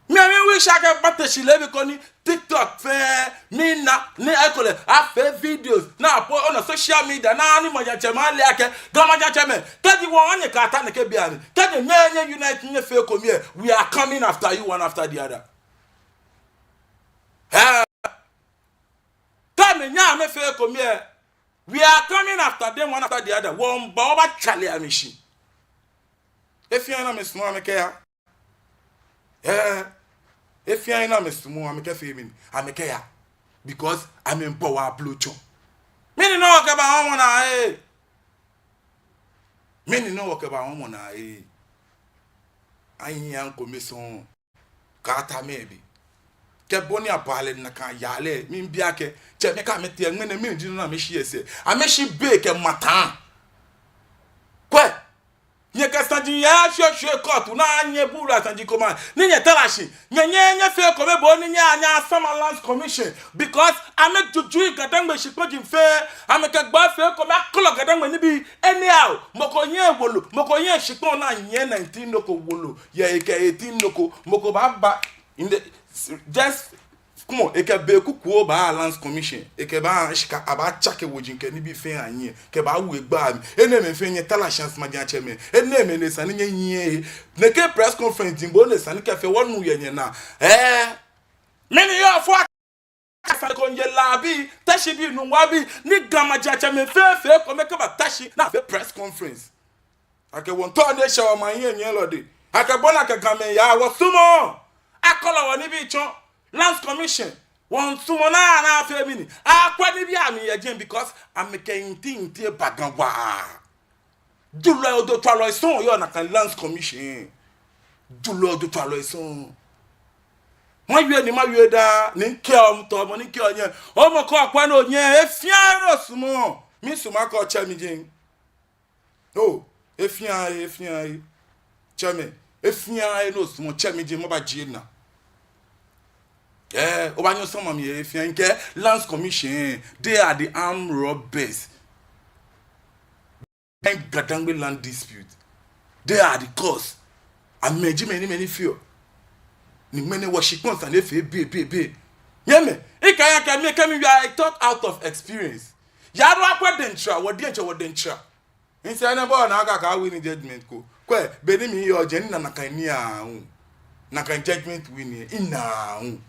Mi a mi wish akɛ mate shi leebi ko ni TikTok fɛɛ, mina, ni ekolɛ, afee videos, ni apost on social media, ni majiatsɛmɛi ale akɛ, Ga majiatsɛmɛi, kɛji wɔnyɛ kata nɛkɛ bianɛ, kɛji nyɛ, nyɛ unite, nyɛfee ekome lɛ, we are coming after you one after the other. Eh. Kɛ amɛnyɛ amɛ amɛfee ekome lɛ, we are coming after them one after the other. Wɔmiiba wɔbatswa lɛ amɛshi. He fɛɛ he ni amɛsumɔɔ amɛkɛya. Eh, he fɛɛ he ni amɛsumɔɔ amɛkɛfee mɛni, amɛkɛya. Because amɛmiibɔ wɔ ablotsɔ. Mɛni nɔ wɔkɛbaa wɔmɔ naa ee? Mɛni nɔ wɔkɛbaa wɔmɔ naa ee? Anyiɛ ŋkome sɔŋŋ. Kaatamɔ bii. Kɛ bɔ ni abaa lɛ nakai yaa lɛ, miibi akɛ, tsɛmɛi, kɛ amɛtee ŋmɛnɛ, mɛni ji nɔ ni amɛshi yɛ sɛɛ? Amɛshi be kɛ mata. Kwɛ. Nyɛkɛ saji yashwie shwie court naa, nyɛbuuu saji ko ma. Ni nyɛtara shi. Nyɛ, nyɛ, nyɛfee ekome bɔ ni nyɛaanyɛ asama Lands Commission. Because amɛjujui Gadangme shikpɔji fɛɛ. Amɛkɛ gbɔi fee ekome akɔlɔ Gadangme nibii anyhow. Mɔ ko nyɛɛɛ wolo, mɔ ko nyɛɛɛ shikpɔŋ naa nyɛɛɛ nineteen nɔ ko wolo. Yɛ ekɛ eighteen nɔ ko, mɔ ko baaba in the, just, come on, ekɛ be kukuoo baa Lands Commission, ekɛbaa shika, abaatsake woji kɛ nibii fɛɛ anyiɛ, kɛbaawo egbaa mli. Enɛɛmɛi fɛɛ nyɛtara shi, asama ji atsɛmɛi. Enɛɛmɛi ni esa ni nyɛnyiɛ he. Nɛkɛ press conference ji bɔ ni esa ni kɛfee wɔnu yɛ nyɛnaa. Eh, mɛni yɔɔ fɔ? Akɛ sane ko yɛ La bii, Teshie bii, Nungua bii, ni Ga maŋ atsɛmɛi fɛɛ fee ekome kɛba Teshie ni afee press conference. Akɛ wɔmiitao ni eshɛ wɔmaŋ hiɛnyiɛlɔi adɛŋ. Akɛ bɔ ni akɛ Gamɛi yaa, wɔsumɔɔɔ akɔlɔ wɔnibii tsɔ. Lands Commission, wɔmiisumɔ ni ana afee mɛni, akwɛ nibii amli yɛ jɛi, because amɛkɛ ntinti eba Ga waa. Julɔi ojotswalɔi sɔŋŋ yɔɔ nakai Lands Commission. Julɔi ojotswalɔi sɔŋŋ. Mawie ni mawie daa, ni mikɛɛ omɔ tɔmɔ, ni mikɛɛ onyɛ. Omɔ ko kwɛ ni onyɛ, he fɛɛ he ni osumɔɔ. Miisumɔ akɛ otsɛ mi jɛi. Oh, he fɛɛ he, he fɛɛ he. Tsɛmɛi, he fɛɛ he ni osumɔɔ, tsɛ mi jɛi, mabajie naa. Eh, obaanyɛ osama mi he fɛɛ he. Mikɛɛ Lands Commission, they are the armed robbers. Behind Gadangme land dispute. They are the cause. Amɛji mɛi ni mɛi ni feɔ. Ni ŋmɛnɛ wɔshikpɔŋ sane efee bie, bie, bie. Nyɛmɛi, mikɛɛ akɛ mi, kɛ mi, I talk out of experience. Yɛ Adoakwɛ Denkyira, wɔ diɛŋtsɛ wɔ Denkyira. Nsɛ nɛ bɔ naa akɛ win judgment ko. Kwɛ, be ni miyɔɔ jɛi, mina nakai nii aahu. Nakai judgment win, mina aahu.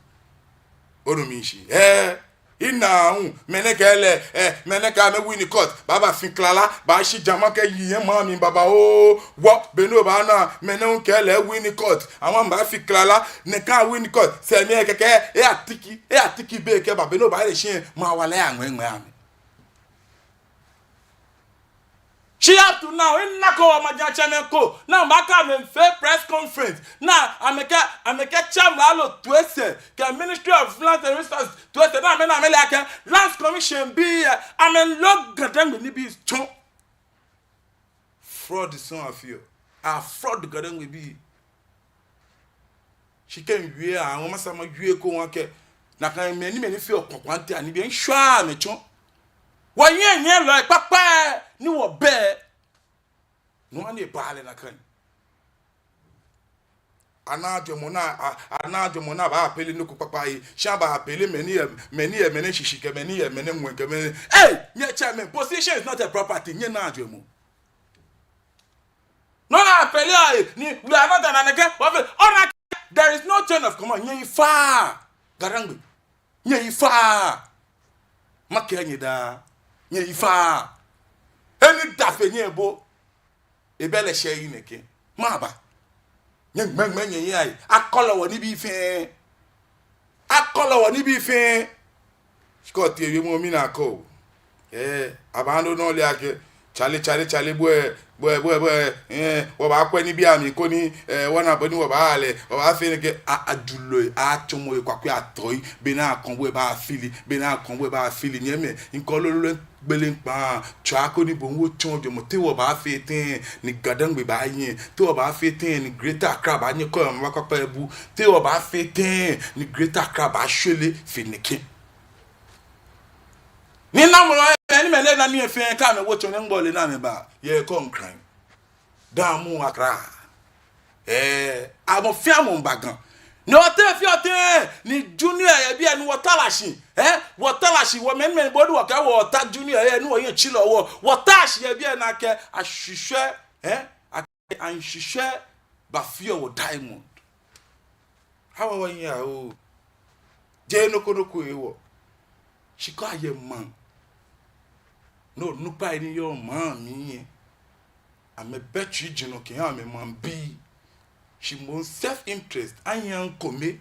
Onu mi shishi. Eh, mina aahu. Mɛni kɛlɛ, eh, mɛni kɛ amɛ win court. Baabafi klala, baashi jama kɛ yi yɛ maŋ mli babaoo. Wɔ, be ni obaana, mɛni hu kɛlɛ win court. Amɛ baafi klala, nɛkɛ win court. Sɛɛ mli kɛkɛ, eya tiki, eya tiki be kɛba, be ni obaale shi, mawala ya ŋwɛŋwɛ amɛ. Shi up to now, minako wɔ maŋ atsɛmɛi ko ni amɛba kɛ amɛfee press conference ni amɛkɛ, amɛkɛtsɛ amralo toi sɛɛ, kɛ Ministry of Lands and Resources toi sɛɛ, ni amɛ, ni amɛle akɛ Lands Commission bii lɛ, amɛlock Gadangme nibii tsɔ. Fraud sɔŋŋ afeɔ. Afraud Gadangme bii. Shi kɛ miwie aahu, masa mawie ekoŋŋ akɛ, nakai mɛi ni, mɛi ni feɔ kpakpa nte anibii, mishwaa amɛ tsɔ. Wɔhiɛnyiɛlɔi kpakpai ni wɔbɛ. No hewɔ ni ebaa lɛ nakai. Anaaa jwɛŋmɔ ni a, anaaa jwɛŋmɔ ni abaa appeal nɔ ko kpakpa he. Shi abaa appeal mɛni yɛ, mɛni yɛ mɛnɛ shishi kɛ mɛni yɛ mɛnɛ ŋwɛi kɛ mɛni. Hey, nyɛtsɛmɛi, position is not a property. Nyɛnaa jwɛŋmɔ. No, no, appeal, eh, ni, we are not an aneke, but, oh, no, there is no chain of command. Nyɛyi faa, Gadangme. Nyɛyi faa. Makɛɛ nyɛ daa. Nyɛyi faa. He ni da fe nyɛ bo, ebɛ lɛ shɛɛ nɛkɛ. Maba. Nyɛŋmɛŋmɛ nyɛyi ayi. Akɔlɔ wɔnibii fɛɛ. Akɔlɔ wɔnibii fɛɛ. Shi kɛ otee wiemɔ mli ni akɔ. Eh, abaanu nɔ lɛ akɛ, chale, chale, chale, bwe, bwe, bwe, bwe, eh, wɔbaakwɛ nibii amli koni, eh, wɔna bɔ ni wɔbaale, wɔbaafee nɛkɛ, a, ajulɔi, atsɔmɔi, kwakwɛ atoi, be ni akɔŋ bwe baafili, be ni akɔŋ bwe baafili, nyɛmɛi, ŋkɔ lolo lɛ, gbele ŋkpa, tswa koni bo hu otsɔɔ jwɛŋmɔ, te wɔbaafee tɛŋŋ, ni Gadangme baanyiɛ, te wɔbaafee tɛŋŋ, ni Greater Accra baanyɛ kɔ yɛ maba kpakpa ebu, te wɔbaafee tɛŋŋ, ni Greater Accra baashwere fe nɛkɛ. Ni namɔ lɛ, mɛi ni mɛi lɛ nani efee kɛ amɛwo tsɔ ni ŋgbɔ lɛ ni amɛba, yɛ kɔŋ kran. Damu akra. Eh, amɔ fɛɛ amɔ ba Ga. Ni wɔtee fɛɛ wɔtee, ni junior yɛ biɛ ni wɔtara shi. Eh, wɔtara shi, wɔmɛi, mɛi bɔ ni wɔkɛ wɔta junior yɛ ni wɔyɛ tsi lɛ wɔ. Wɔtara shi yɛ biɛ ni akɛ ashwishwɛ, eh, akɛ ashwishwɛ bafeɔ wɔ diamond. Awa wɔnyiɛ oo. Jeee nɔ ko nɔ ko hewɔ. Shi kɛ ayɛ maŋ. No onukpai ni yɔɔ maŋ mli lɛ, amɛbɛ tsuijurɔ kɛha amɛmaŋbii. Shi moŋ self interest, ahiɛ mikome,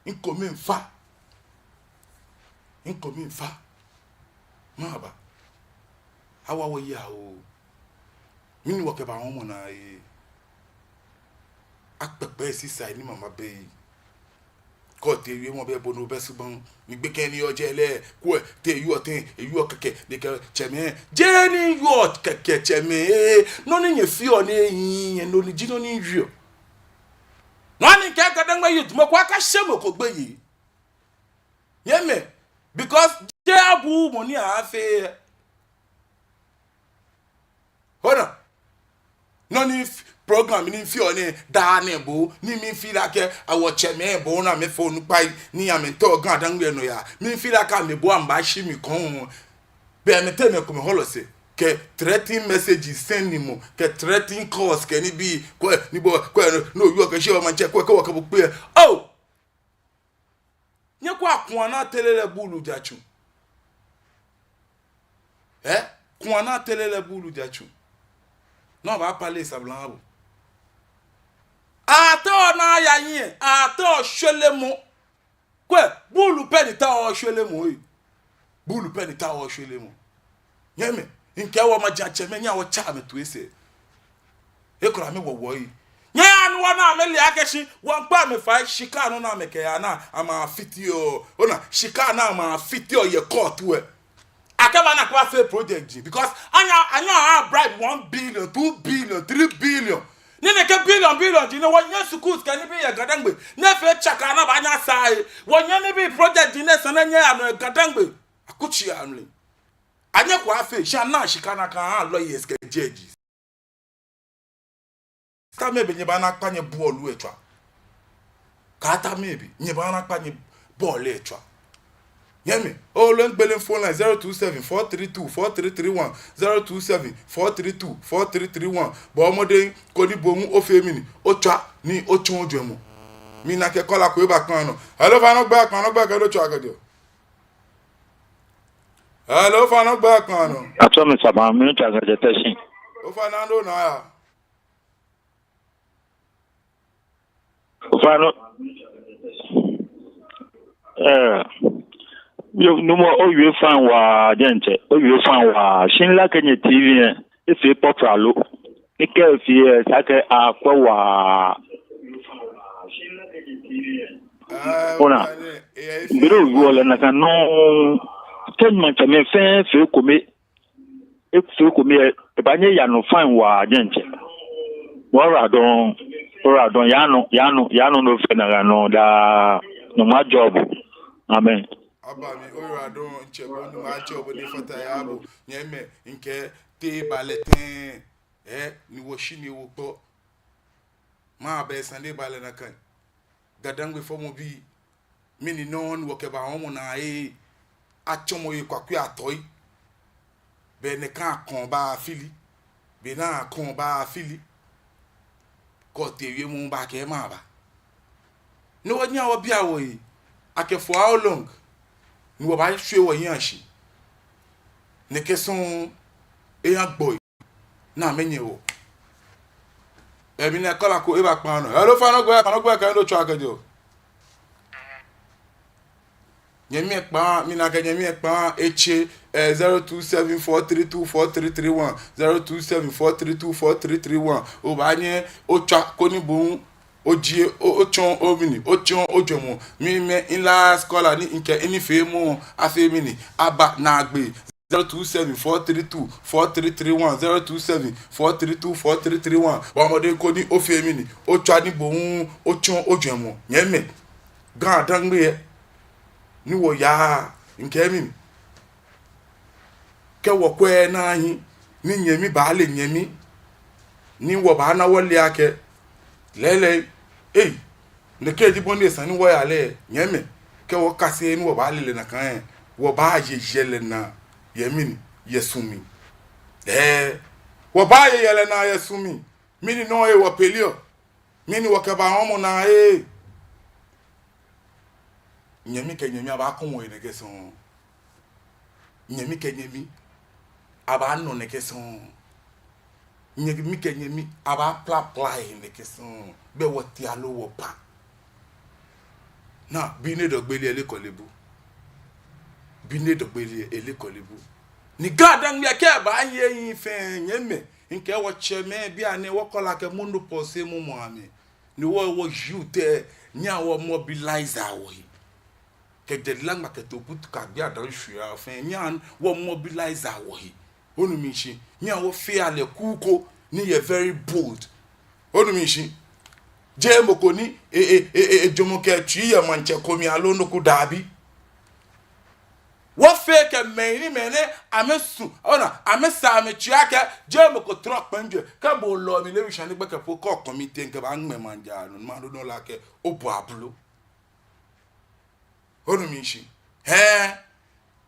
mikomeŋ fa. Mikomeŋ fa. Maba. Awa wɔyi awo. Mɛni wɔkɛba wɔmɔ naa yɛ? Akpɛkpɛ sisai ni mama bɛ yi. Kɛ otee wiemɔ bɛ bo nɔ bɛ subaŋ. Ni gbekɛ ni yɔɔ jɛi lɛ, kwɛ, te eyɔɔ tɛŋŋ, eyɔɔ kɛkɛ, ni kɛ tsɛmɛi. Jeee ni yɔɔ kɛkɛ tsɛmɛi. Nɔ ni nyɛfeɔ nɛɛ, nɔ ni ji nɔ ni yɔɔ. Nɔ ni kɛ Ga-Dangme youth mɔ ko akashɛ mɔ ko gbeyei. Nyɛmɛi, because jeee abu mɔ ni afee. Ona, nɔ ni f-, program ni mifeɔ nɛɛ daa nɛɛ bo, ni mi feel like, eh, awo tsɛmɛi bo, ni amɛfɔ onukpai, ni amɛtao Ga-Dangme nɔyaa. Mi feel like amɛ bo amɛbaashi mi kɔŋ. Be amɛteŋ mɛi komɛi hɔlɔ sɛɛ, kɛ threatening messages send ni mɔ, kɛ threatening calls, kɛ nibii, kwɛ, ni bo, kwɛ, no, no, oyɔɔ kɛshi o maŋtsɛ, kwɛ, kɛ wɔkɛ bo kpe. Oh! Nyɛkwɛa, kuu ni atere lɛ buulu ja tsu. Eh? Kuu ni atere lɛ buulu ja tsu. No baa palace abla abo. Ataoɔ ni aya hiɛ, ataoɔ shwelemɔ. Kwɛ, buulu pɛ ni taoɔ shwelemɔ, eh. Buulu pɛ ni taoɔ shwelemɔ. Nyɛmɛi, mikɛɛ wɔ maŋtsɛmɛi, nyɛhaa wɔtsa amɛtoi sɛɛ. Ekolɛ amɛwɔwɔi. Nyɛhaa ni wɔna amɛle akɛ shi, wɔŋkpa amɛ fai, shika nɔ ni amɛkɛya ni amɛfiteɔ. Ona, shika ni amɛfiteɔ yɛ court lɛ. Akɛba ni akɛbafee project ji. Because anyɛ, anyɛ aha bribe one billion, two billion, three billion. Ni nɛkɛ billion, billion ji ni wɔnyɛ schools kɛ nibii yɛ Ga-Dangme. Ni efee tsaka ni abaanyɛ asaa he. Wɔnyɛ nibii project ji ni esa ni anyɛ anɔ yɛ Ga-Dangme. Akutsei amli. Anyɛko afee, shi ana shika ni akɛha lawyers kɛ judges. Tamɔ be nyɛbaana akpa nyɛ bɔɔlu etswa. Kɛ tamɔ be nyɛbaana akpa nyɛ bɔɔlu etswa. Nyɛmɛi, ole migbele phone line zero two seven four three two four three three one, zero two seven four three two four three three one. Bɔɔ mɔdɛŋ koni bo hu ofee mɛni, otswa ni otsɔɔ ojwɛŋmɔ. Mina akɛ caller ko eba kpaa nɔ. Hello, ofainɛ ogbɛi kpaa nɔ, ogbɛi kɛ he ni otsɛɔ kɛjɛɔ. Hello, ofainɛ ogbɛi kpaa nɔ. Atsɛɔ mi Sama, miitswa kɛjɛ Teshie. Ofainɛ ando na ya. Ofainɛ, eh, yoo, nuumo, owie fine waa, diɛŋtsɛ, owie fine waa. Shi mile akɛ nyɛ T V lɛ, efee popular lo. Ni kɛ efee lɛ, esa akɛ akwɛ waa. Ona, mibɛ lɛ wieɔ lɛ nakai nɔŋŋ, kɛ maŋtsɛmɛi fɛɛ fee ekome, efee ekome lɛ, ebaanyɛ eya nɔ fine waa diɛŋtsɛ. Oyiwaladɔŋŋ, oyiwaladɔŋŋ, yaa nɔ, yaa nɔ, yaa nɔ ni ofee nakai nɔŋŋ daa, Nyɔŋmɔ ajɔɔ bo. Amen. Aba mi, oyiwaladɔŋŋ, ntsɛ bo, Nyɔŋmɔ ajɔɔ bo ni efata eha bo. Nyɛmɛi, mikɛɛ te eba lɛ tɛŋŋ, eh, ni wɔshi ni wɔkpɔ. Mɛɛba esa ni eba lɛ nakai? Ga-Dangme fɔmɔbii, mɛni nɔ ni wɔkɛba wɔmɔ naa yɛ? Atsɔmɔ yɛ Kwaku Atoi. Be ni akɛ kɔŋ baafili. Be ni akɛ kɔŋ baafili. Kɛ otee wiemɔ baakɛɛ mɛɛba. Ni wɔnyɛ wɔbia wɔhe akɛ for how long ni wɔbaashwie wɔhiɛ ashi? Nɛkɛ sɔŋŋ eha gbɔi. Naa, mɛni hewɔ? Ɛɛ, mina caller ko eba kpaa nɔ. Hello, ofainɛ ogbɛi, ofainɛ ogbɛi kɛ he ni otsɛɔ kɛjɛɔ. Nyɛmi ekpaa, mina akɛ nyɛmi ekpaa, etsɛ, eh, zero two seven four three two four three three one, zero two seven four three two four three three one. Obaanyɛ otswa koni bo hu ojie, o, otsɔɔ omɛni, otsɔɔ ojwɛŋmɔ. Mi, mi last caller ni mikɛ nifeemɔ afee mɛni, aba naagbee. Zero two seven four three two four three three one, zero two seven four three two four three three one. Bɔɔ mɔdɛŋ koni ofee mɛni, otswa ni bo hu otsɔɔ ojwɛŋmɔ. Nyɛmɛi, Ga-Dangme yɛ ni wɔyaa, mikɛɛ mɛni, kɛ wɔkwɛɛɛ naa hiɛ, ni nyɛmi baale nyɛmi, ni wɔbaana wɔle akɛ lɛɛlɛŋ, ei, nɛkɛ ji bɔ ni esa ni wɔya lɛ, nyɛmɛi, kɛ wɔkase ni wɔbaale lɛ nakai lɛ, wɔbaaye yɛlɛ naa yɛ mɛni, yɛ su mli. Ɛɛ, wɔbaaye yɛlɛ naa yɛ su mli. Mɛni nɔ hewɔ pɛlɛɔ? Mɛni wɔkɛba wɔmɔ naa yɛ? Nyɛmi kɛ nyɛmi abaakɔmɔ yɛ nɛkɛ sɔŋŋ. Nyɛmi kɛ nyɛmi abaanɔ nɛkɛ sɔŋŋ. Nyɛmi kɛ nyɛmi, abaapla pla he nɛkɛ sɔŋŋ. Bɛ wɔtee aloo wɔba. Naa, bi ni dɔgbeli ele kɔlebu. Bi ni dɔgbeli ele kɔlebu. Ni Ga-Dangme kɛ baanyɛ eyi fɛɛ nyɛmɛi. Mikɛɛ wɔtsɛmɛi bianɛ wɔkɔla kɛ monopause mumɔ amɛ. Ni wɔ, wɔ youth lɛ, nyɛhaa wɔ mobilize wɔhe. Kɛjɛ Laŋma kɛtee Oputu kɛgbe Adamswi fɛɛ, nyɛhaa wɔ mobilize wɔhe. Onu mi shishi, nyɛhaa wɔfea lɛ kuu ko ni yɛ very bold. Onu mi shishi, jeee mɔ ko ni e, e, e, e, ejɔɔmɔ kɛ tsui yɛ maŋtsɛ ko mli aloo nɔ ko, dabi. Wɔfee kɛ mɛi ni mɛi nɛɛ amɛsu, ona, amɛsa amɛtsui akɛ, jeee mɔ ko trɔ kpɛŋ jwɛ, kɛ bo lɔ mi lɛ wi shani gbɛkɛ po kɔ kɔmite kɛbaŋmɛ maŋ jaa nɔ, maŋ do nɔ la kɛ, obɔ ablo. Onu mi shishi. Hɛɛ.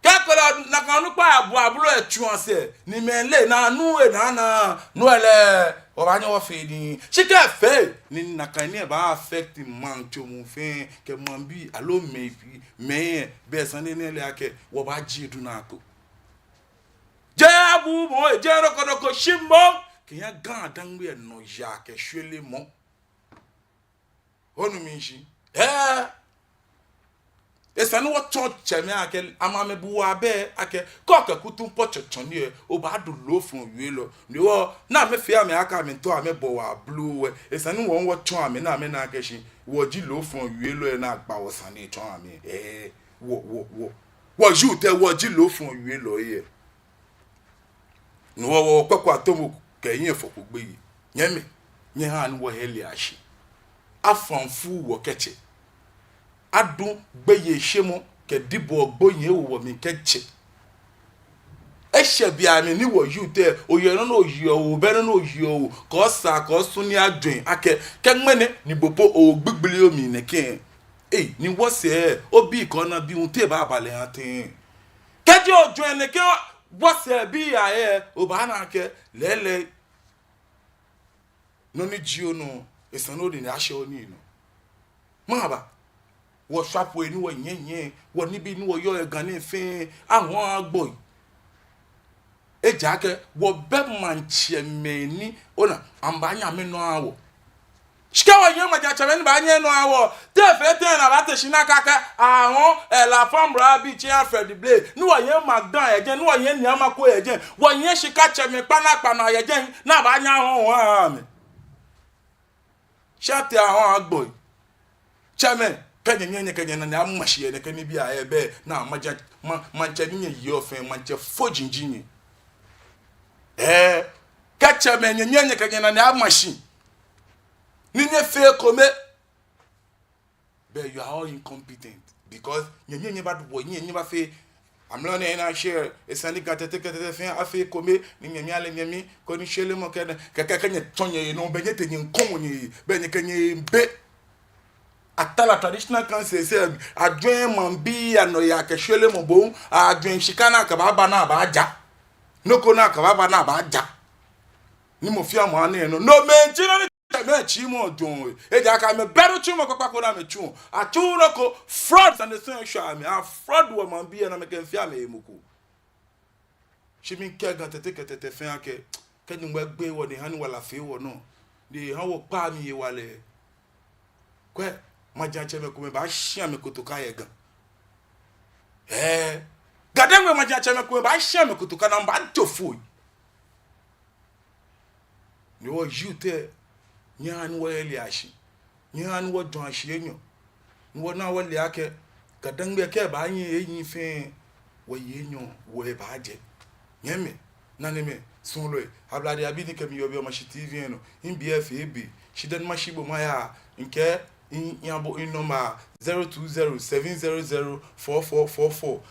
Kɛ kɔlɔ nakai onukpa abɔ ablo etsu asɛɛ, ni mɛi lɛ naa nu enaa naa, no lɛ, wɔbaanyɛ wɔfee nii. Shi kɛ fee, ni nakai nii lɛ baa affect maŋ tso muu fɛɛ, kɛ maŋbii, aloo mɛi fɛɛ, mɛi lɛ, bɛ sane nɛɛ lɛ akɛ, wɔbaaje du naa ko. Jeee abuuu mɔ, jeee nɔ ko nɔ ko shi mɔ, kɛya Ga-Dangme nɔyaa kɛ shwelemɔ. Onu mi shishi. Hɛɛ. Esa ni wɔtsɔɔ tsɛmɛi akɛ, amɛ amɛbu wɔ abɛ akɛ, kɛ okɛ kutumpɔɔ tsɔɔ nii lɛ, obaadu loofɔlɔ wielɔ. Ni wɔ, ni amɛfee amɛ akɛ amɛtɔ amɛbɔ wɔ ablo lɛ. Esa ni wɔ, wɔtsɔɔ amɛ ni amɛna akɛ shi, wɔji loofɔlɔ wielɔ lɛ ni agba wɔ sane tsɔɔ amɛ. Ɛɛ, wɔ, wɔ, wɔ. Wɔ youth lɛ, wɔji loofɔlɔ wielɔi lɛ. Ni wɔ, wɔ, wɔkpako ato mɔ kɛ nyɛ fɔ ko gbeyei. Nyɛmɛi, nyɛhaa ni wɔhe ale ashi. Afaŋ fu wɔ kɛtsɛ. Adu gbeyeishemɔ kɛ dibɔ gbo nyɛ wo wɔ mli kɛtsɛ. Eshɛ be amli ni wɔ youth lɛ, oyɛ nɔ ni oyeɔ, obɛ nɔ ni oyeɔ, kɛ osaa, kɛ osu ni ajwɛŋ akɛ, kɛ ŋmɛnɛ ni bo po ogbigbili omli nɛkɛ. Ei, ni wɔsɛɛ, obi kɛ ona bi hu te baaba lɛ atɛŋ. Kɛji ojwɛŋ nɛkɛ wɔsɛɛ bii ayɛ, obaana akɛ lɛɛlɛŋ nɔ ni ji onɔ, esa ni odi ni ashɛ onii nɔ. Mɛɛba? Wɔshwafoɔ ni wɔnyɛnyɛ, wɔnibii ni wɔyɔɔ yɛ Ga nɛɛ fɛɛ, ahɔɔ agboi. Ejaakɛ wɔbɛ maŋtsɛmɛi ni, ona, amɛbaanyɛ amɛnɔ aha wɔ. Shi kɛ wɔyɛ maŋtsɛmɛi ni baanyɛ anɔ aha wɔ, te fɛɛ tɛŋŋ ni abaate shi ni akɛɛ akɛ, ahɔɔ, eh, La Femme Bra bi tsɛ Alfred Blay, ni wɔyɛ Magda yɛ jɛi, ni wɔyɛ Nii Armah Ko yɛ jɛi, wɔyɛ shikatsɛmɛi kpanaa kpanaa yɛ jɛi, ni abaanyɛ ahɔɔ aha amɛ. Shi atee ahɔɔ agboi. Tsɛmɛi, kɛ nyɛnyɛ nyɛkɛ nyɛnane ama shi yɛ nɛkɛ nibii ayɛ bɛ, ni maŋtsɛ, ma, maŋtsɛ ni nyɛyeɔ fɛɛ, maŋtsɛ foji ji nyɛ. Ɛɛ, kɛ tsɛmɛi nyɛnyɛ nyɛkɛ nyɛnane ama shi, ni nyɛfee ekome, but you are all incompetent. Because nyɛnyɛ nyɛbadu wɔ, nyɛ, nyɛbafee amrɔ nɛɛ ni ashɛ, esa ni Ga Tɛtɛ kɛ Tɛtɛ fɛɛ afee ekome, ni nyɛmi ale nyɛmi, koni shwelemɔ kɛ nɛ, kɛ, kɛ, kɛ nyɛtsɔ nyɛhe nɔ, bɛ nyɛtee nyɛkɔ nyɛhe, bɛ nyɛkɛ nyɛhe bɛ. Atala traditional council sɛɛ, ajwɛŋ maŋbii anɔyaa kɛ shwelemɔ bɔ, ajwɛŋ shika ni akɛbaaba ni abaaja. Nɔ ko ni akɛbaaba ni abaaja. Ni mɔ fɛɛ mɔ ane nɔ. No mɛi ji nɔ ni tsɛmɛi tsi mɔ jɔɔ. Ejaakɛ amɛbɛ nitsumɔ kpakpa ko ni amɛtsuɔ. Atsuuu nɔ ko, fraud, sane sɔŋŋ eshwɛ amɛ. Afraud wɔ maŋbii ni amɛkɛmiifee amɛhe mɔ ko. Shi mikɛɛ Ga Tɛtɛ kɛ Tɛtɛ fɛɛ akɛ, kɛ Nyɔŋmɔ egbe wɔ ni eha ni wala fee wɔnɔ, ni eha wɔkpa mli hewalɛ, kwɛ, maŋtsɛmɛi komɛi baashi amɛkotoka yɛ Ga. Ɛɛ, Ga-Dangme maŋtsɛmɛi komɛi baashi amɛkotoka ni amɛbaajo foi. Ni wɔ youth lɛ, nyɛhaa ni wɔhe ale ashi. Nyɛhaa ni wɔjwɛŋ ashi enyɔ. Ni wɔna wɔle akɛ, Ga-Dangme kɛ baanyɛ eyi fɛɛ, wɔyi enyɔ, wɔhe baajɛ. Nyɛmɛi, nanemɛi, suɔlɔi, ablade abii ni kɛ mi yɔɔ biɛ Omashi T V lɛ nɔ, mibi efee be, shi dani mashi bo maya, mikɛɛ, mi, miha bo mi number, zero two zero seven zero zero four four four four,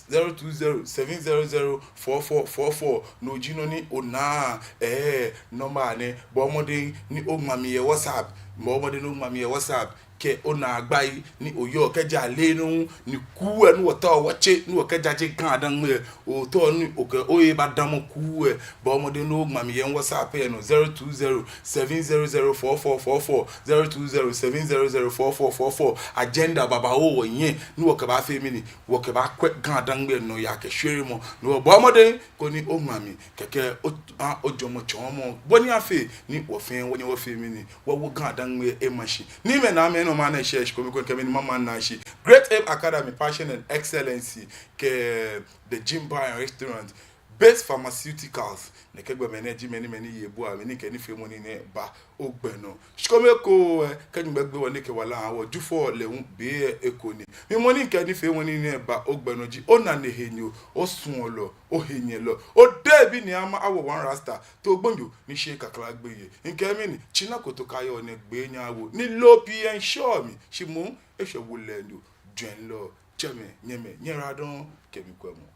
zero two zero seven zero zero four four four four, no ji nɔ ni onaa, ɛɛ, number nɛ, bɔɔ mɔdɛŋ ni oŋma mi yɛ WhatsApp, bɔɔ mɔdɛŋ ni oŋma mi yɛ WhatsApp, kɛ onaagbai ni oyɔɔ kɛjɛ aleenɔ hu, ni kuu lɛ ni wɔtaoɔ wɔtse ni wɔkɛjaje GaDangme lɛ, ootao ni okɛ ohe badamɔ kuu lɛ. Bɔɔ mɔdɛŋ ni oŋma mi yɛ mi WhatsApp lɛ nɔ, zero two zero seven zero zero four four four four, zero two zero seven zero zero four four four four. Agenda babaoo wɔyɛ ni wɔkɛbaafee mɛni, wɔkɛbaakwɛ GaDangme lɛ nɔyaa kɛ shweremɔ. Ni bɔɔ mɔdɛŋ koni oŋma mi kɛkɛ o, a, ojwɛŋmɔ tsɔɔmɔ bɔ ni afee ni wɔ fɛɛ wɔnyɛ wɔfee mɛni, wɔwo GaDangme lɛ ema shi. Niimɛi, Naamɛi, nɔ ma nɛ shɛ shi kome ko kɛ mɛni mama na shi. Great Aim Academy, Passion and Excellency, kɛ The Gym Bar and Restaurant, Base Pharmaceuticals, nɛkɛ gbɔmɛi nɛɛ ji mɛi ni, mɛi ni ye bua, mɛi ni kɛ nifeemɔ nii nɛɛ ba ogbɛ nɔ. Shi kome ko, eh, kɛ Nyɔŋmɔ gbe wɔ ni ekɛ wala ha wɔ, Jufɔ lɛ hu be lɛ eko ni. Mi mɔ ni kɛ nifeemɔ nii nɛɛ ba ogbɛ nɔ ji onane henyo, osuɔlɔ, ohenyɛlɔ, odebi ni ama awo One Rasta, too gbonyo ni sheee kakla gbeyei. Mikɛɛ mɛni, tsina kotoka yɔɔ nɛɛ gbee nyɛ awo, ni loo pii ensure mi, shi moŋ eshwɛ wolɛnyo, jwɛŋlɔ, tsɛmɛi, nyɛmɛi, nyɛradɔŋŋ kɛ mikwɛmɔ.